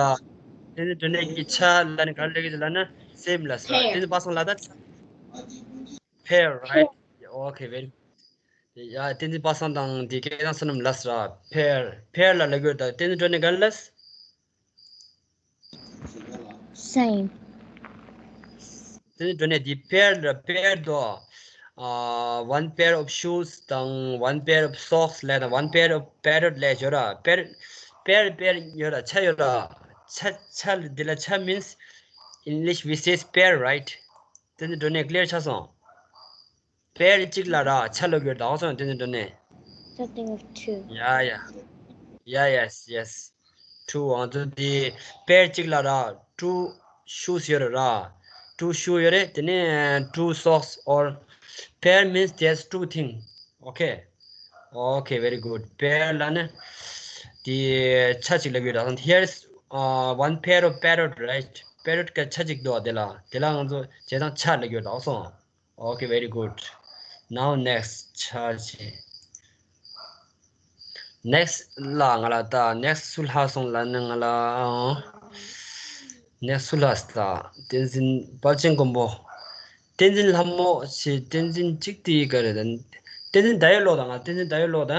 དེ་ནི་སྒྲོན་ནས་ཀྱི་ཆ་ལ་ནི་ག་རེ་ལབ་ཀྱི་འདུག་ལབ་ན་same ལ་ཟེར། དེ་ནི་པ་སངས་ལ་ད་ཆ། pair, right? Okay, very good. ཡ། བསྟན་འཛིན་པ་སངས་དང་དེ་སྐལ་བཟང་བསོད་ནམས་ལབ་ས་ར། pair, pair ལ་ལབ་ཀྱི་ཡོད་ད། བསྟན་འཛིན་སྒྲོན་ནས་ག་རེ་ལབ། Same. བསྟན་འཛིན་སྒྲོན་ནས་དེ་pair ར། pair དོ། ཨ། one pair of shoes དང་one pair of socks ལབ་དང་one pair of parrot ལབ་ཡོད་ར། pair, pair, pair ཡོད་ར། ཆ་ཡོད་ར། ཆ། ཆ་འདི་ལ་ཆ་means, English we says pair, right? བསྟན་འཛིན་སྒྲོན་ནས་clear ཆགས་སོང་། pair གཅིག་ལ་ར་ཆ་ལབ་ཀྱི་ཡོད་ད། ཧོ་སོང་བསྟན་འཛིན་སྒྲོན་ནས། Something of two. Yeah, yeah. Yeah, yes, yes. Two. ང་ཚོ་འདི་pair གཅིག་ལ་ར། two shoes ཡོད་ར། two shoe ཡོད་རེད། དེ་ནས་two socks or pair means there's two thing. Okay. Okay, very good. pair ལ་ནི་དེ་ཆ་གཅིག་ལབ་ཀྱི་ཡོད་ད། Here's, uh, one pair of parrot, right? parrot ག་ཆ་གཅིག་འདུག་དེ་ལ། དེ་ལ་ང་ཚོ་བྱས་ཙང་ཆ་ལབ་ཀྱི་ཡོད་ད། ཧོ་སོང་། Okay, very good. Now next, ཆ་ཆེ། next ལ་ང་ལ་ད་next སུ་ལྷག་སོང་ལབ་ན་ང་ལ་next སུ་ལྷག་ད། བསྟན་འཛིན་དཔལ་ཆེན་མགོན་པོ། བསྟན་འཛིན་ལྷ་མོ་ཞེས་བསྟན་འཛིན་གཅིག་དེ་ག་རེ་ད། བསྟན་འཛིན་ད་ཡོད་ལོ་ད། ང་བསྟན་འཛིན་ད་ཡོད་ལོ་ད།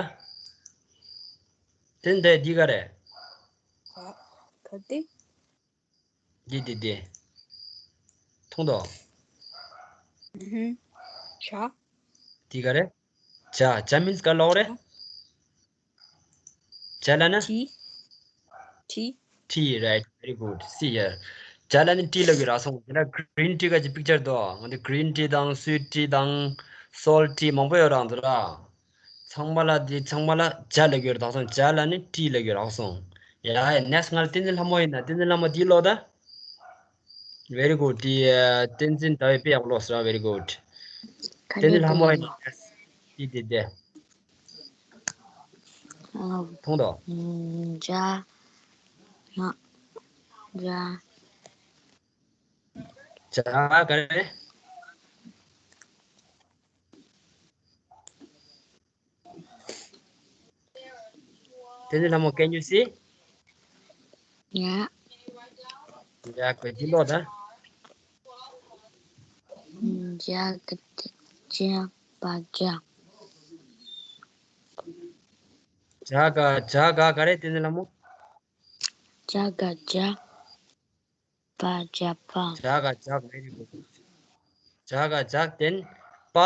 བསྟན་འཛིན་ད་ཡོད་འདི་ག་རེ། ག་ག་དེ། འདི་འདི་འདི། མཐོང་དོ། ཨུ་ཧུམ། བྱ། འདི་ག་རེ། བྱ། བྱ་means ག་ལབ་རེད། བྱ་ལབ་ན། tree. tree. tree, right, very good. See here. བྱ་ལབ་ན་tree ལབ་ཀྱི་རག་སོང་། དེ་ལ་green tree ག་ཅིག་picture དོ། ང་འདི་green tree དང་sweet tree དང་salt tree མང་པོ་ཡོད་རག་འདུག་ར། ཚང་མ་ལ་འདི་ཚང་མ་ལ་བྱ་ལབ་ཀྱི་རག་སོང་། བྱ་ལབ་ནི་tree ལབ་ཀྱི་རག་སོང་། ཡ་ཡ། next ང་ལ་བསྟན་འཛིན་ལྷ་མོ་ཡིན་ན། བསྟན་འཛིན་ལྷ་མོ་འདི་ཀློག་ད། very good. འདི་བསྟན་འཛིན་ཟླ་བའི་དཔེ་ཡག་པོ་ཀློག་ཟེར་བ། very good. བསྟན་འཛིན་ལྷ་མོ་ཡིན་ན་འདི་འདི་འདི། མཐོང་དོ། བྱ། བྱ། བྱ་ག་རེ། བསྟན་འཛིན་ལྷ་མོ། can you see? Yeah. ཡ། ག་འདི་ཀློག་ད། བྱ་ག་བྱ་བྱ་བ་བྱ། བྱ་ག་བྱ་ག་ག་རེ་བསྟན་འཛིན་ལྷ་མོ། བྱ་ག་བྱ། བ་བྱ་བ། བྱ་ག་བྱ་ག། very good. བྱ་ག་བྱ་ག་བསྟན་པ།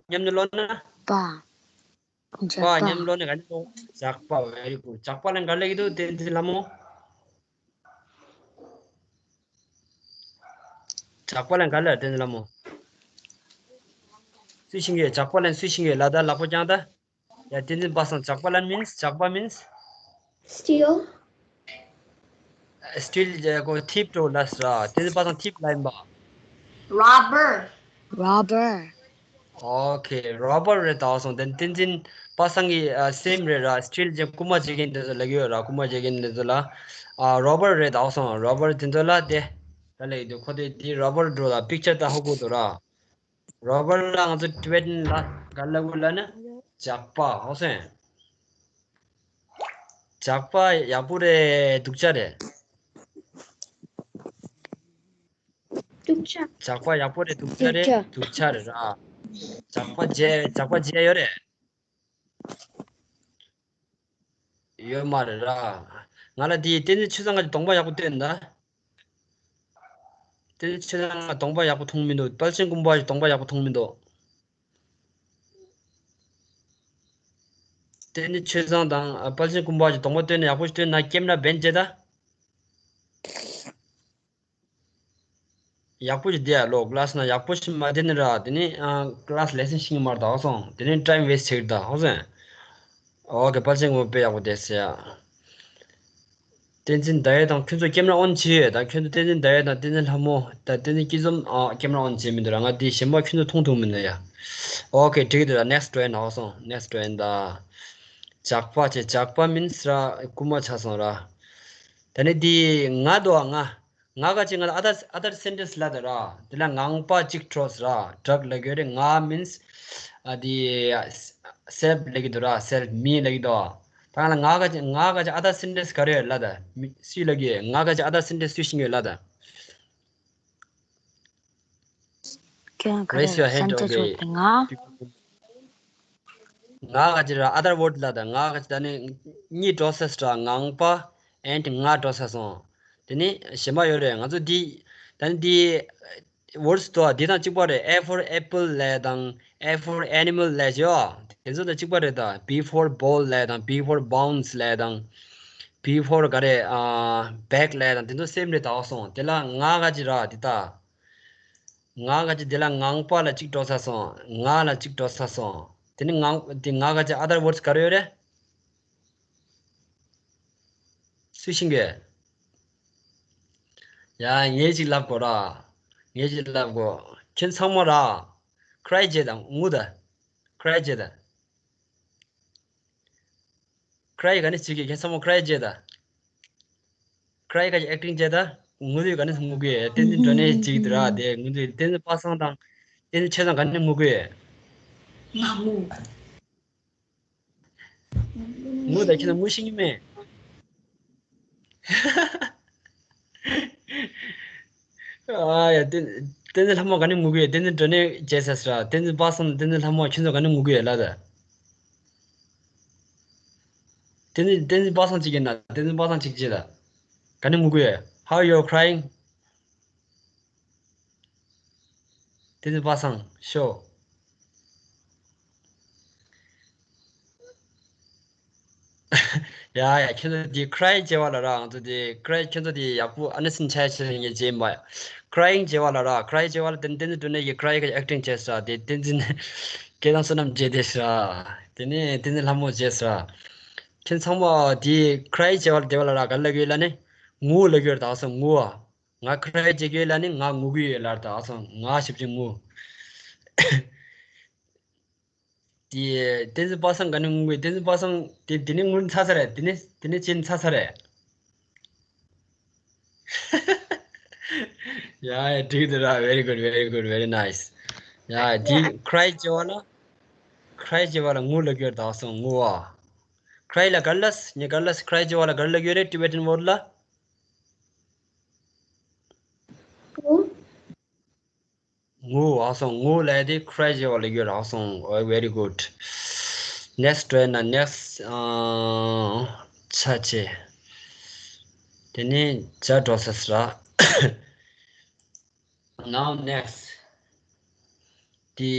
མཉམ་དུ་ཀློག་ན། པ། ཇག་པ། པ་མཉམ་ཀློག་ན་ག་འདྲ་ཀློག་ཇག་པ། very good. ཇག་པ་ལ་ག་ལབ་ཀྱི་འདུག་བསྟན་འཛིན་ལྷ་མོ། ཇག་པ་ལ་ག་ལབ། བསྟན་འཛིན་ལྷ་མོ། སུས་ཤེས་ཀྱི་ཡོད། ཇག་པ་ལ་སུས་ཤེས་ཀྱི་ཡོད། ལ་ད་ལག་པ་བརྐྱངས་ད། ཡ། བསྟན་འཛིན་པ་སངས། ཇག་པ་ལ་means ཇག་པ་means steal. steal ཇེ་ཀོ་thief འགྲོ་ལ་ཟེར་ར། བསྟན་འཛིན་པ་སངས་thief ལ་ཡིན་པ། robber. robber. okay, robber རེད་ད། སོང་དེ་བསྟན་འཛིན་པ་སངས་ཀྱི་ཨ་same རེད་ར། steal ཇེ་རྐུ་མ་བྱེད་མཁན་དེ་ཚོ་ལབ་ཀྱི་ཡོད་ར། རྐུ་མ་བྱེད་མཁན་དེ་ཚོ་ལ་ཨ་robber རེད་ད། སོང་robber དེ་ཚོ་ལ་དེ་ད་ལབ་ཀྱི་འདུག་ཁོ་དེ་དེ་robber འགྲོ་ལ་picture ད་ཧ་གོ་འདུག་ར། robber ལ་ང་ཚོ་Tibetan ལ་ག་ལབ་དགོས་ལབ་ན་ཇག་པ། ཧོ་སེ། ཇག་པ་ཡག་པོ་རེད། སྡུག་ཅག་རེད། སྡུག་ཅག་ཇག་པ་ཡག་པོ་རེད། སྡུག་ཅག་རེད། སྡུག་ཅག་སྡུག་ཅག་རེད་ར། ཇག་པ་བྱས། ཇག་པ་བྱས་ཡོད་རེད། ཡོད་མ་རེད་ར། ང་ལ་དེའི་བསྟན་འཛིན་ཆོས་བཟང་ག་གདོང་པ་ཡག་པོ་སྟོན་ད། བསྟན་འཛིན་ཆོས་བཟང་གདོང་པ་ཡག་པོ་མཐོང་མི་འདུག་དཔལ་ཆེན་ཀུན་པ་གདོང་པ་ཡག་པོ་མཐོང་མི་འདུག་བསྟན་འཛིན་ཆོས་བཟང་དང་དཔལ་ཆེན་ཀུན་པ་གདོང་པ་སྟོན་ན་ཡག་པོ་ཞིག་སྟོན་ན། ཀེམ་ར་བེན་བྱེད་ད། ཡག་པོ་ཞིག་བསྡད་ཡ་ལོ། class ནང་ཡག་པོ་ཞིག་མ་བསྡད་ན་ར། དེ་ནི་ཨ་class lesson ཤེས་ཀྱི་མ་རེད་ད། ཧོ་སོང་། དེ་ནི་time waste བྱེད་ཀྱི་རེད་ད། ཧོ་སོང་། okay, དཔལ་ཆེན་ཀུན་པ་དཔེ་ཡག་པོ་བསྡད་ཟེར་ཡ། བསྟན་འཛིན་ཟླ་འོད་དང་ཁྱོད་ཚོ་ཀེམ་ར་on བྱས་ཡོད་ད། ཁྱོད་ཚོ་བསྟན་འཛིན་ཟླ་འོད་དང་བསྟན་འཛིན་ལྷ་མོ་དང་བསྟན་འཛིན་སྐྱིད་འཛོམས་ཨ་ཀེམ་ར་on བྱས་མི་འདུག་ར། ང་དེ་གཞན་པ་ཁྱོད་ཚོ་མཐོང་ཐུབ་མི་འདུག་ཡ། okay, འགྲིག་གི་འདུག་ར། next འགྲོ་ཡིན་ན། ཧོ་སོང་། next འགྲོ་ཡིན་ད། ཇག་པ་བྱས། ཇག་པ་means ར་རྐུ་མ་ཆགས་སོང་ར། ད་ནི་དེ་ང་འདུག་ང་། ང་ག་ཅིག་ང་ལ་other, other sentence ལབ་ད་ར། དེ་ལ་ངང་པ་གཅིག་འཕྲོག་ཟེར་ར། drug ལབ་ཀྱི་ཡོད་རེད། ང་means ཨ་དེ་self ལབ་ཀྱི་འདུག་ར། self, me ལབ་ཀྱི་འདུག་ད་ང་ལ་ང་ག་ཅིག་ང་ག་ཅིག་other sentence ག་རེ་ཡོད་ལབ་ད། མི་སུས་ལབ་ཀྱི་ཡོད། ང་ག་ཅིག་other sentence སུས་ཤེས་ཀྱི་ཡོད་ལབ་ད། ཁྱོད་ག་རེ། raise your hand, sentence okay. ཡོད་དེ་ང་། ང་ག་ཅི་ར་other word ལ་ད་ང་ག་ཅི་ད་ནི་གཉིས་འགྲོ་ས་སྲ་ངང་པ་and ང་འགྲོ་ས་སོང་། དེ་ནི་གཞན་པ་ཡོད་རེད། ང་ཚོ་འདི་ད་ནི་འདི་words དོ་འདི་དང་གཅིག་པ་རེད། A for apple ལས་དང་A for animal ལས་ཡོ། དེ་ཚོ་དང་གཅིག་པ་རེད། ད་B for ball ལས་དང་B for bounce ལས་དང་B for ག་རེ་ཨ་bag ལས་དང་དེ་ཚོ་same རེད། ད་སོང་དེ་ལ་ང་ག་ཅི་ར་འདི་ད། ང་ག་ཅི་དེ་ལ་ངང་པ་ལ་གཅིག་འགྲོ་ས་སོང་། ང་ལ་གཅིག་འགྲོ་ས་སོང་། དེ་ནི་ངང་དེ་ང་ག་ཅི་other words ག་རེ་ཡོད་རེད། སུས་ཤེས་ཀྱི། ཡ་ངས་ཅིག་ལབ་དགོས་ར། ངས་ཅིག་ལབ་དགོས། ཁྱོད་ཚང་མ་ར། cry བྱེད་དང་ངུ་ད། cry བྱེད་ད། cry ག་ནས་བྱེད་ཀྱི། ཁྱེད་ཚང་མ་cry བྱེད་ད། cry ག་acting བྱེད་ད། ངུ་དུས་ག་ནས་ངུ་གི། བསྟན་འཛིན་འགྲོ་ནས་བྱེད་ཀྱི་འདུག་ར། དེ་ངུ་དུས་བསྟན་འཛིན་པ་སངས་དང་བསྟན་འཛིན་ཆོས་བཟང་ག་ནས་ངུ་གི། ང་ངུ། ངུ་ད་ཁྱེད་ཚང་ངུ་ཤེས་ཀྱི་མེད། ཨ་ཡ། བསྟན་བསྟན་འཛིན་ལྷ་མོ་ག་ནས་ངུ་གི། བསྟན་འཛིན་འགྲོ་ནས་བྱས་ཟེར་སོ། བསྟན་འཛིན་པ་སངས་བསྟན་འཛིན་ལྷ་མོ་ཁྱོད་ཚོ་ག་ནས་ངུ་གི་ལ་ད། བསྟན་འཛིན་བསྟན་འཛིན་པ་སངས་ཅིག་ཡིན་ན་བསྟན་འཛིན་པ་སངས་ཅིག་བྱས་ལ། ག་ནས་ངུ་གི། How you crying? བསྟན་འཛིན་པ་སངས་ཤོ། ཡ་ཡ། ཁྱོད་ཚོ་དེ་cry བྱེད་པ་ལ་ར། ང་ཚོ་དེ་cry ཁྱོད་ཚོ་དེ་ཡག་པོ་understand བྱས་བྱས་ངས་བྱས་མ། crying བྱེད་པ་ལ་ར། cry བྱེད་པ་ལ་དེ་བསྟན་འཛིན་འགྲོ་ནས་ཀྱི་cry གི་acting བྱས་སོ། དེ་བསྟན་འཛིན་སྐད་དང་བསོད་ནམས་བྱས་དེ་སོ། དེ་ནས་བསྟན་འཛིན་ལྷ་མོ་བྱས་སོ། ཁྱོད་ཚང་མ་དེ་cry བྱེད་པ་ལ་དེ་བ་ལ་ར་ག་ལ་གི་ལ་ནི་ངུ་ལ་གི་ཡོད་ད་སོ་ངུ་བ། ང་cry བྱེད་ཀྱི་ལ་ནི་ང་ངུ་གི་ཡོད་ལ་ད་སོ་ང་ཞིབ་ཅིག་ངུ། དེ་བསྟན་འཛིན་པ་སངས་ག་ནས་ངུ་གི། བསྟན་འཛིན་པ་སངས་དེ་དེ་ནས་ངུ་ཚར་ཚར་རེད། དེ་ནས་དེ་ནས་ཅི་ཚར་ཚར་རེད། ཡ་ཡ། འགྲིག་འདུག་ར། very good, very good, very nice. ཡ་དེ་cry བྱེད་པ་ལ་cry བྱེད་པ་ལ་ངུ་ལ་གི་ཡོད་ད་སོ་ངུ་བ། cry ལ་ག་ལ་ངས་ག་ལ་cry བྱེད་པ་ལ་ག་ལ་གི་ཡོད་རེད། Tibetan word ལ། ངུ། ཨ་སོང་ངུ་ལ་དེ་cry བྱེད་པ་ལ་གི་ཡོད་ར་སོང་། Oh, very good. Next དྲན་ན་next ཨ་ཆ་ཆེ། དེ་ནས་བྱ་འགྲོ་ས་སི་ར། Now next. དེ་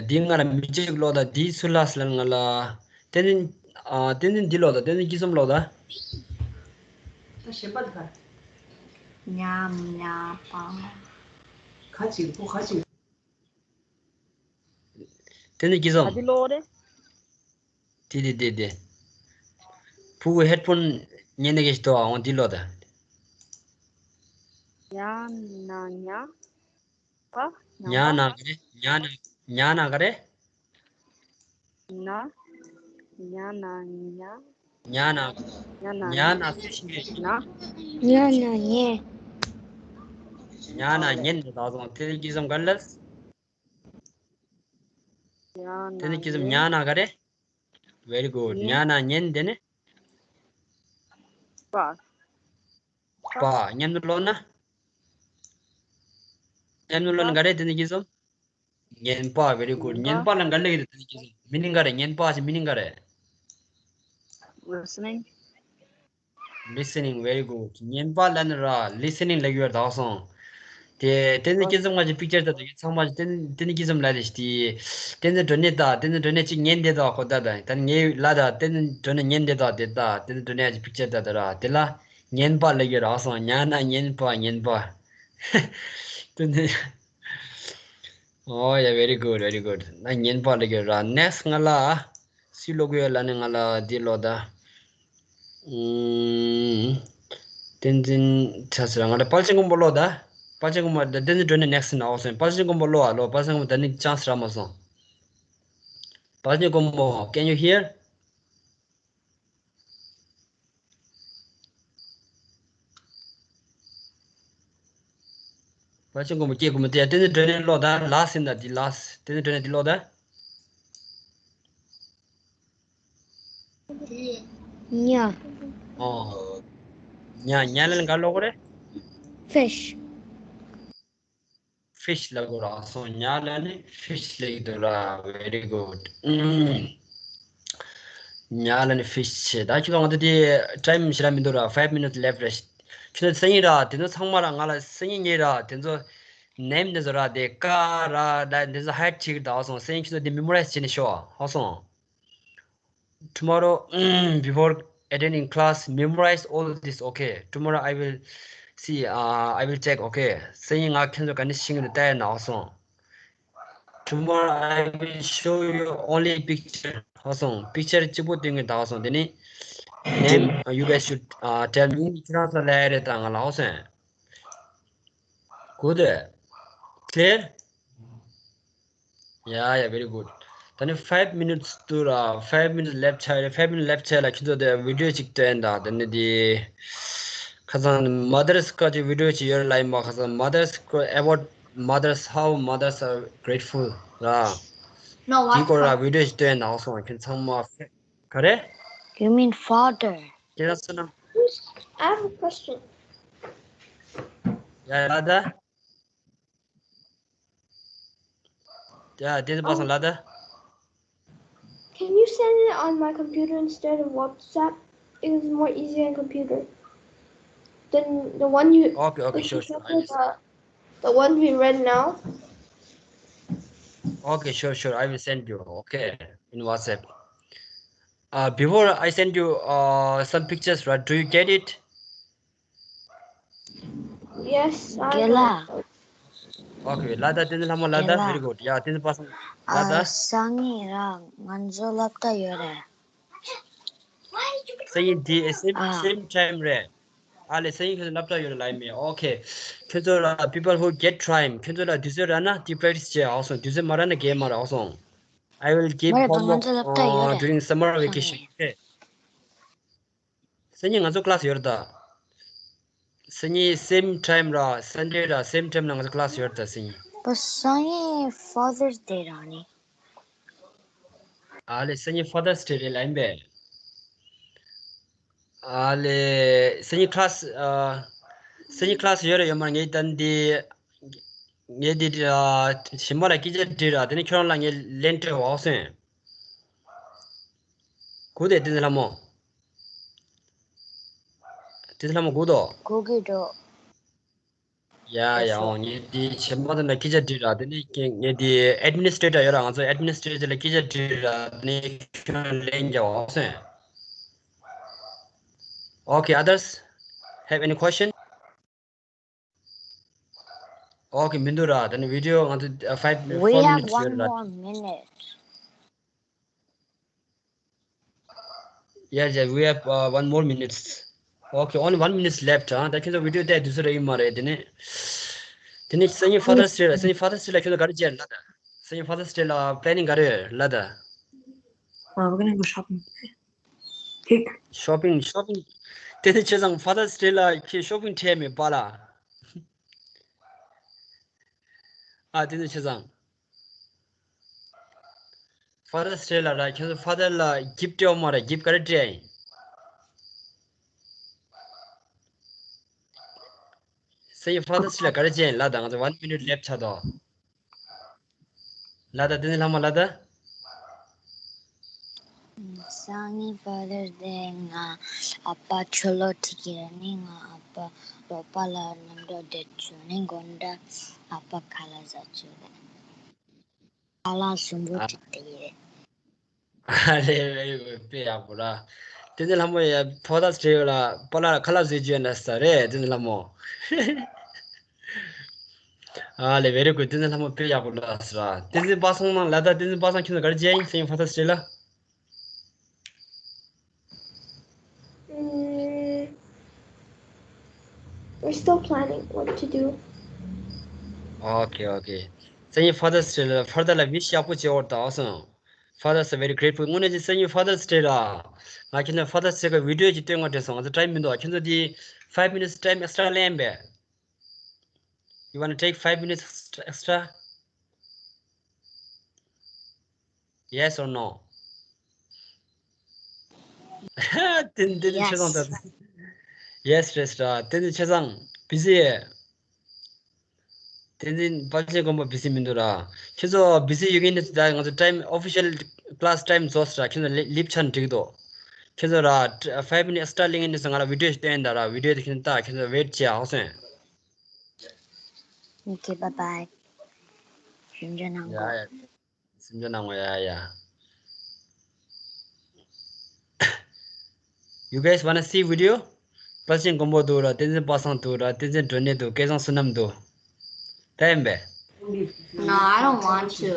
དེ་ང་ལ་མི་གཅིག་ལོ་ད་དེ་སུ་ལ་སི་ལ་ང་ལ། དེ་ནི་ཨ་དེ་ནི་འདི་ལོ་ད། དེ་ནི་སྐྱིད་སོམ་ལོ་ད། ད་ཞེ་པ་ད། ཉ་ཉ་པ། ག་ཅིག་པོ་ག་ཅིག་དེ་ནི་སྐྱིད་སོམ། ཨ་དེ་ལོ་རེད། དེ་དེ་དེ་དེ། ཕྲུ་གུ་headphone ཉན་ནས་གེ་ཞིག་ཏོ་ཨ་འོང་དེ་ལོ་ད། ཉ་ན་ཉ་པ། ཉ་ན་ག་རེ། ཉ་ན་ཉ་ན་ག་རེ། ན། ཉ་ན་ཉ། ཉ་ན། ཉ་ན་ཉ་ན་སུ་ཤེས་ཀྱི། ན། ཉ་ན་ཉན། ཉ་ན་ཉན་དེ་ད་སོང་དེ་ནི་སྐྱིད་སོམ་ག་ལ། དེ་ནི་སྐྱིད་སོམ་ཉ་ན་ག་རེ། Very good. ཉན། ཉ་ན་ཉན་དེ་ནི། པ། པ། ཉན་ལོ་ན། ཉན་ལོ་ན་ག་རེ་དེ་ནི་སྐྱིད་སོམ། ཉན་པ། Very good. ཉན་པ་ལ་ག་ལ་ཡོད་དེ་ནི་སྐྱིད་སོམ། meaning ག་རེ། ཉན་པ་ཞེས་meaning ག་རེ། Listening. Listening, very good. ཉན་པ་ལ་ནི་ར་listening ལ་ཡོད་དག་སོང་། དེ་དེ་ནི་སྐྱིད་སོམ་ང་ཅི་picture ད་དེ་ཚང་མ་དེ་ནི་དེ་ནི་སྐྱིད་སོམ་ལ་རེ་ཞིག་དེ་དེ་ནི་འགྲོ་ནས་ད་དེ་ནི་འགྲོ་ནས་ཅིག་ཉན་དེ་དག་ཁོ་ད་ད་ད་ངའི་ལ་ད་དེ་ནི་འགྲོ་ནས་ཉན་དེ་དག་དེ་ད་དེ་ནི་འགྲོ་ནས་ཅི་picture ད་ད་ར་དེ་ལ་ཉན་པ་ལ་ཡོད་དག་སོང་། ཉ་ན་ཉན་པ། ཉན་པ། དེ་ནི། Oh yeah, very good, very good. ན་ཉན་པ་ལ་ཡོད་ར། Next ང་ལ། སུས་ཀློག་གི་ཡོད་ལ་ནི་ང་ལ་འདི་ཀློག་ད། ཨུམ། བསྟན་འཛིན་ཆ་ཟེར་ང་ལ་དཔལ་ཆེན་མགོན་པོ་ཀློག་ད། དཔལ་ཆེན་མགོན་པོ་ད་བསྟན་འཛིན་སྒྲོན་ནས་next ན་འོག་སོང་། དཔལ་ཆེན་མགོན་པོ་ཀློག་ཨ་ཀློག་དཔལ་ཆེན་མགོན་པོ་ད་ནི་chance རག་མ་སོང་། དཔལ་ཆེན་མགོན་པོ། Can you hear? དཔལ་ཆེན་མགོན་པོ་སྐྱེ་དགོས་མི་དེ་ཡ་བསྟན་འཛིན་སྒྲོན་ནས་ཀློག་ད། last ཡིན་ད་འདི་last། བསྟན་འཛིན་སྒྲོན་ནས་འདི་ཀློག་ད། ཉ། ཨོ། ཉ་ཉ་ལ་ནི་ག་ཀློག་གི་རེད། Fish. Fish ལ་གོ་ར་སོང་། ཉ་ལ་ནི་fish ལ་ཡིན་འདུག་ར། Very good. ཨུམ། ཉ་ལ་ནི་ཕིཤ་ཆེ། ད་ཁྱོད་ང་ཚོ་དེ་time ཞེ་དྲག་མི་འདུག་ར། Five minutes left རེད། ཁྱོད་ཚོ་སང་ཉིན་ར་དེ་ཚོ་ཚང་མ་ར་ང་ལ་སང་ཉིན་ངེད་ར་དེ་ཚོ་name དེ་ཚོ་ར་དེ་ཀ་ར་ད་དེ་ཚོ་hide བྱེད་ཀྱི་ད་ཧ་སོང་། སང་ཉིན་ཁྱོད་ཚོ་དེ་memorize བྱེད་ནས་ཤོག་ཧ་སོང་། Tomorrow, before attending class, memorize all this, okay? Tomorrow I will see, uh, I will check, okay? སང་ཉིན་ང་ཁྱོད་ཚོ་ག་ནས་ཤེས་ཀྱི་འདུག་ལྟ་ཡ་ན་ཧ་སོང་། Tomorrow I will show you only picture. ཧ་སོང་། Picture གཅིག་པོ་སྟོན་གྱི་འདུག་ཧ་སོང་། དེ་ནི་name, uh, you guys should, uh, tell me. ཁྱེད་རང་ཚོ་ལབ་ཡ་རེད་ད་ང་ལ་ཧ་སོང་། Good. Clear? Yeah, yeah, very good. ད་ནི་five minutes དུ་ར། Five minutes left ཆགས་རེད། Five minutes left ཆགས་ལ་ཁྱེད་ཚོ་དེ་video གཅིག་སྟོན་དང་། དེ་ནི་དེ་ཁ་སང་Mother's ག་ཅིག་video གཅིག་ཡོད་ལ་ཡིན་པ། ཁ་སང་Mother's ག་about mothers, how mothers are grateful ར། No, དེའི་སྐོར་ལ་video གཅིག་སྟོན་དང་སོང་། ཁྱེད་ཚང་མ་ག་རེ། You mean father? ཁྱེད་རང་ཚོ་ན། I have a question. ཡ་ལ་ད། ཡ་དེ་ཚོ་པ་སང་ལ་ད། Can you send it on my computer instead of WhatsApp? It is more easier on computer than the one you. Okay, okay, sure, sure. I will. The, the one we read now. Okay, sure, sure. I will send you. Okay, in WhatsApp. Uh, before I send you uh some pictures, right? Do you get it? Yes, I. རྒན་ལགས། Okay, ལ་ད་དེ་ཚོ་ལྷ་མོ་ལ་ད། རྒན་ལགས། Very good. ཡ་དེ་ཚོ་པ་སང་ལ་ད། སང་ཉིན་ར་ང་ཚོ་སློབ་གྲྭ་ཡོད་རེད། སང་ཉིན་དེ་same, same time རེད། ཨ་ལེ་སང་ཉིན་ཁྱོད་ཚོ་སློབ་གྲྭ་ཡོད་རེད་ལ་ཡིན་མེད། Okay, ཁྱོད་ཚོ་ལ་people who get time, ཁྱོད་ཚོ་ལ་དུས་ཚོད་རག་ན་དེ་practice བྱེད་ཨ་སོང་། དུས་ཚོད་མ་རག་ན་རྒན་མ་རག་ཨ་སོང་། I will give homework uh, during summer vacation. Okay. སང་ཉིན་ང་ཚོ་class ཡོད་རེད་ད། སང་ཉིན་same time ར། Sunday ར་same time ལ་ང་ཚོ་class ཡོད་རེད་ད་སང་ཉིན། པ་སང་ཉིན་Father's Day ར་ནི། ཨ་ལེ་སང་ཉིན་Father's Day རེད་ལ་ཡིན་པས། ཨ་ལེ་སང་ཉིན་class ཨ། སང་ཉིན་class ཡོད་རེད་ཡོད་མ་རེད། ངས་ད་འདི་ངས་འདི་ཨ་གཞན་པ་ལ་སྐད་ཆ་དྲིས་ར། དེ་ནས་ཁྱོད་རང་ལ་ངས་ལན་སྤྲད་འོག་སོང་། གོ་དེ་དེ་ལྷ་མོ། དེ་ལྷ་མོ་གོ་དོ། གོ་གི་འགྲོ། ཡ་ཡ། ཨོ་ངས་དེ་བྱེད་མ་ཐུབ་ན་སྐད་ཆ་དྲིས་ར། དེ་ནས་ངས་དེ་administrator ཡོད་ར། ང་ཚོ་administrator ལ་སྐད་ཆ་དྲིས་ར། དེ་ནས་ཁྱོད་ལན་རྒྱག་འོག་སོང་། Okay, others have any question? Okay, མི་འདུག་ར། ད་ནི་video ང་ཚོ་five, four minutes ཡོད་ར། We have one more minute. Yeah, yeah, we have uh, one more minutes. Okay, only one minutes left. ཨ་ད་ཁྱེད་ཚོ་video དེ་དུས་ཚོད་རེ་ཡིན་མ་རེད། དེ་ནི་དེ་ནི་སང་ཉིན་Father's Day རེད། སང་ཉིན་Father's Day ལ་ཁྱེད་ཚོ་ག་རེ་བྱེད་ལ་ད། སང་ཉིན་Father's Day ལ་planning ག་རེ་ལ་ད། Uh, we're gonna go shopping today. Cake. Shopping, shopping. དེ་ནི་བྱས་ཙང་Father's Day ལ་ཁྱེད་shopping ཁྲལ་མེད་པ་ལ། ཨ་དེ་ནི་བྱས་ཙང་Father's Day ལ་ར་ཁྱེད་ཚོ་father ལ་gift སྤྲད་འོང་མ་ར། Gift ག་རེ་སྤྲད་ཡིན། སང་ཉིན་Father's Day ལ་ག་རེ་བྱེད་ཡིན་ལ་ད། ང་ཚོ་one minute left ཆགས་འདུག་ལ་ད། དེ་ནི་ལྷ་མོ་ལ་ད། སང་ཉིན་Father's Day ང་ཨ་ཕ་ཆོ་ལོ་ཁྲིད་ཀྱི་ར་ནི། ང་ཨ་ཕ་རོགས་པ་ལ་གནམ་གྲུ་བསྡད་བཅུག་ནི་དགོན་གྲ་ཨ་ཕ་ཁ་ལག་ཟ་བཅུག་རེད། ཁ་ལག་གསུམ་པོ་ཁྲིད་དེ་ཡིན། ཨ་ལེ་very good དཔེ་ཡག་པོ་ར། དེ་ནི་ལྷ་མོ་ཡ་Father's Day ལ་པ་ལ་ཁ་ལག་བཟོས་བཅུག་ཡིན་ན་ས་རེད། དེ་ནི་ལྷ་མོ། ཨ་ལེ་very good དེ་ནི་ལྷ་མོ་དཔེ་ཡག་པོ་ལ་ས་ར། དེ་ནི་པ་སང་ནང་ལ་ད། དེ་ནི་པ་སང་ཁྱོད་ཚོ་ག་རེ་བྱེད་ཡིན་སང་ཉིན་Father's Day ལ། Mm, we're still planning what to do. Okay, okay. སང་ཉིན་Father's Day ལ་father ལ་wish ཡག་པོ་བྱེད་འོ་ད་སོང་། Fathers are very grateful. དངོས་གནས་ཀྱི་སང་ཉིན་Father's Day ལ། ང་ཁྱེད་ཚོ་Father's Day གི་video ཅིག་སྟོན་དགོས་དྲན་སོང་། ང་ཚོ་time མི་འདུག་ཁྱེད་ཚོ་དེ་five minutes time extra ལེན་པས། You wanna take five minutes extra? Yes or no? ཏན་ཏན་ཆེ་ཚང་ད། Yes རེད་ཟེར། ཏན་ཏན་ཆེ་ཚང་། བི་ཟི། ཏན་ཏན་དཔལ་ཆེན་དགོན་པ་བི་ཟི་མི་འདུག་ར། ཁྱེད་ཚོ་བི་ཟི་ཡོད་མཁན་ནི་ད་ང་ཚོ་time official class time རྫོགས་སོང་ར། ཁྱེད་ཚོ་ལི་ལིབ་ཆ་འགྲིག་འདུག་ཁྱེད་ཚོ་ར་five minutes extra ལེན་ནས་སོང་། ང་ར་video ཞིག་སྟོན་ད་ར། video དེ་ཁྱེད་ཚོ་ལྟ། ཁྱེད་ཚོ་wait བྱེད་ཨ་སོང་། Okay, bye bye. Enjoy now. Yeah, yeah. སེམས་ཅན་ནང་ངོ་ཡ་ཡ། You guys wanna see video? དཔལ་ཆེན་མགོན་པོ་འདུག་ར། བསྟན་འཛིན་པ་སངས་འདུག་ར། བསྟན་འཛིན་སྒྲོན་གནས་འདུག་སྐལ་བཟང་བསོད་ནམས་འདུག་ད་ཡིན་པས། No, I don't want to.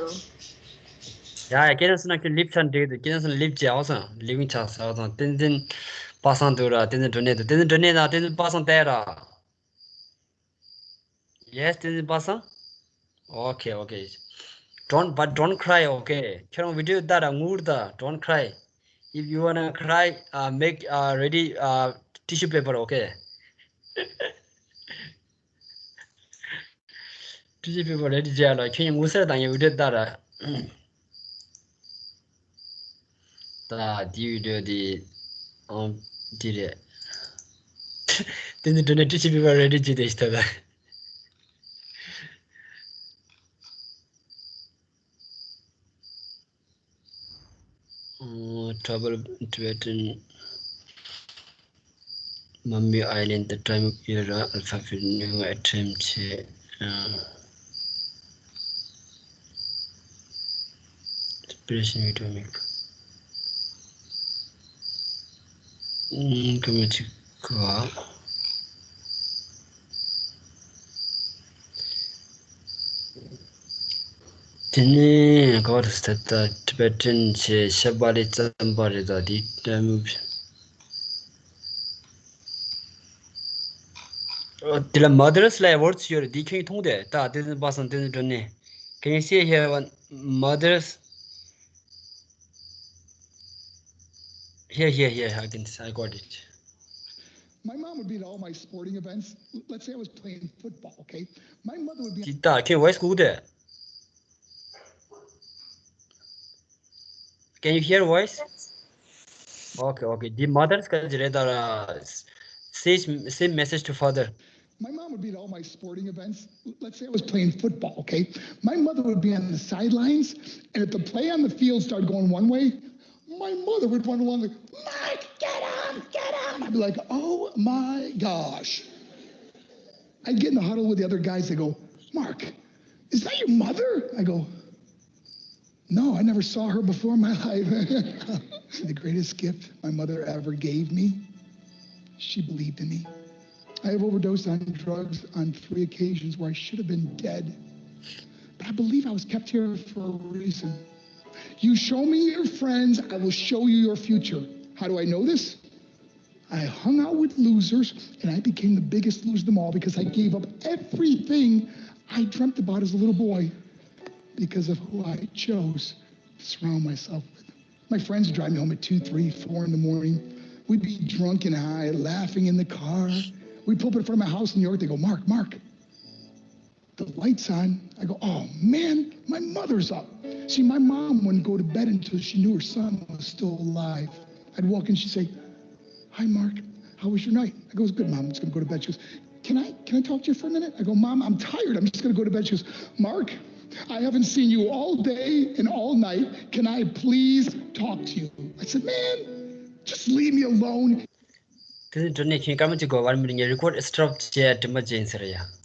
ཡ་ཡ། སྐལ་བཟང་བསོད་ནམས་ཁྱོད་ལིབ་ཆ་འགྲིག་འདུག་སྐལ་བཟང་བསོད་ནམས་ལིབ་བྱས་ཨོ་སང་ལིབ་ཆགས་ས་ཨོ་སང་། བསྟན་འཛིན་པ་སངས་འདུག་ར། བསྟན་འཛིན་སྒྲོན་གནས་འདུག་བསྟན་འཛིན་སྒྲོན་གནས་དང་བསྟན་འཛིན་པ་སངས་བལྟས་ར། Yes, བསྟན་འཛིན་པ་སངས། Okay, okay. Don't, but don't cry, okay? ཁྱེད་རང་video ལྟ་ར། ངུ་ར་ད། Don't cry. If you wanna cry, uh, make, uh, ready, uh, tissue paper, okay? Tissue paper ready བྱས་ལ། ཁྱེད་ངུ་ས་ར་ད། ངའི་video ལྟ་ར། ད་འདི་video འདི། ཨང་། འདི་རེད། དེ་ནི་དྲི་ནས་tissue paper ready བྱས་ཏེ་ཞིག་ད་ད། Trouble Tibetan Mummy Island, the time of year, uh, alphabet new attempt, uh, inspiration video make. Mm, committee. དེ་ནས་ག་བར་ཟེར་ད། Tibetan བྱས་ཤ་བ་ལས་རྩམ་པ་རེད་ད། དེ་ལྟ་མུ། དེ་ལ་mothers ལ་words ཡོད་རེད། དེ་ཁྱོད་མཐོང་དེ་ད། བསྟན་འཛིན་པ་སངས། བསྟན་འཛིན་སྒྲོན་གནས། Can you see here one? Mothers. Here, here, here. I can, I got it. My mom would be at all my sporting events. Let's say I was playing football, okay? My mother would be. Tita, can you voice good? Can you hear voice? Okay, okay. The mothers ka jire dara. Say, say message to father. My mom would be at all my sporting events. Let's say I was playing football, okay? My mother would be on the sidelines, and if the play on the field started going one way, my mother would run along like, "Mike, get him, get him!" I'd be like, "Oh my gosh." I'd get in the huddle with the other guys. They go, "Mark, is that your mother?" I go, "No, I never saw her before in my life." The greatest gift my mother ever gave me, she believed in me. I have overdosed on drugs on three occasions where I should have been dead. But I believe I was kept here for a reason. You show me your friends, I will show you your future. How do I know this? I hung out with losers, and I became the biggest loser of them all because I gave up everything I dreamt about as a little boy because of who I chose to surround myself with. My friends would drive me home at two, three, four in the morning. We'd be drunk and high, laughing in the car. We'd pull up in front of my house in New York. They go, "Mark, Mark, the light's on." I go, "Oh, man, my mother's up." See, my mom wouldn't go to bed until she knew her son was still alive. I'd walk in, she'd say, "Hi, Mark. How was your night?" I go, "It's good, Mom. I'm just gonna go to bed." She goes, "Can I, can I talk to you for a minute?" I go, "Mom, I'm tired. I'm just gonna go to bed." She goes, "Mark, I haven't seen you all day and all night. Can I please talk to you?" I said, "Man, just leave me alone." དེ་ནི་དྲི་ནས་ཁྱོད་སྐར་མ་གཅིག་གོ་བར་མི་རིང་ངས་record stop བྱས་དྲི་མ་བྱས་ཡིན་ཟེར་ཡ།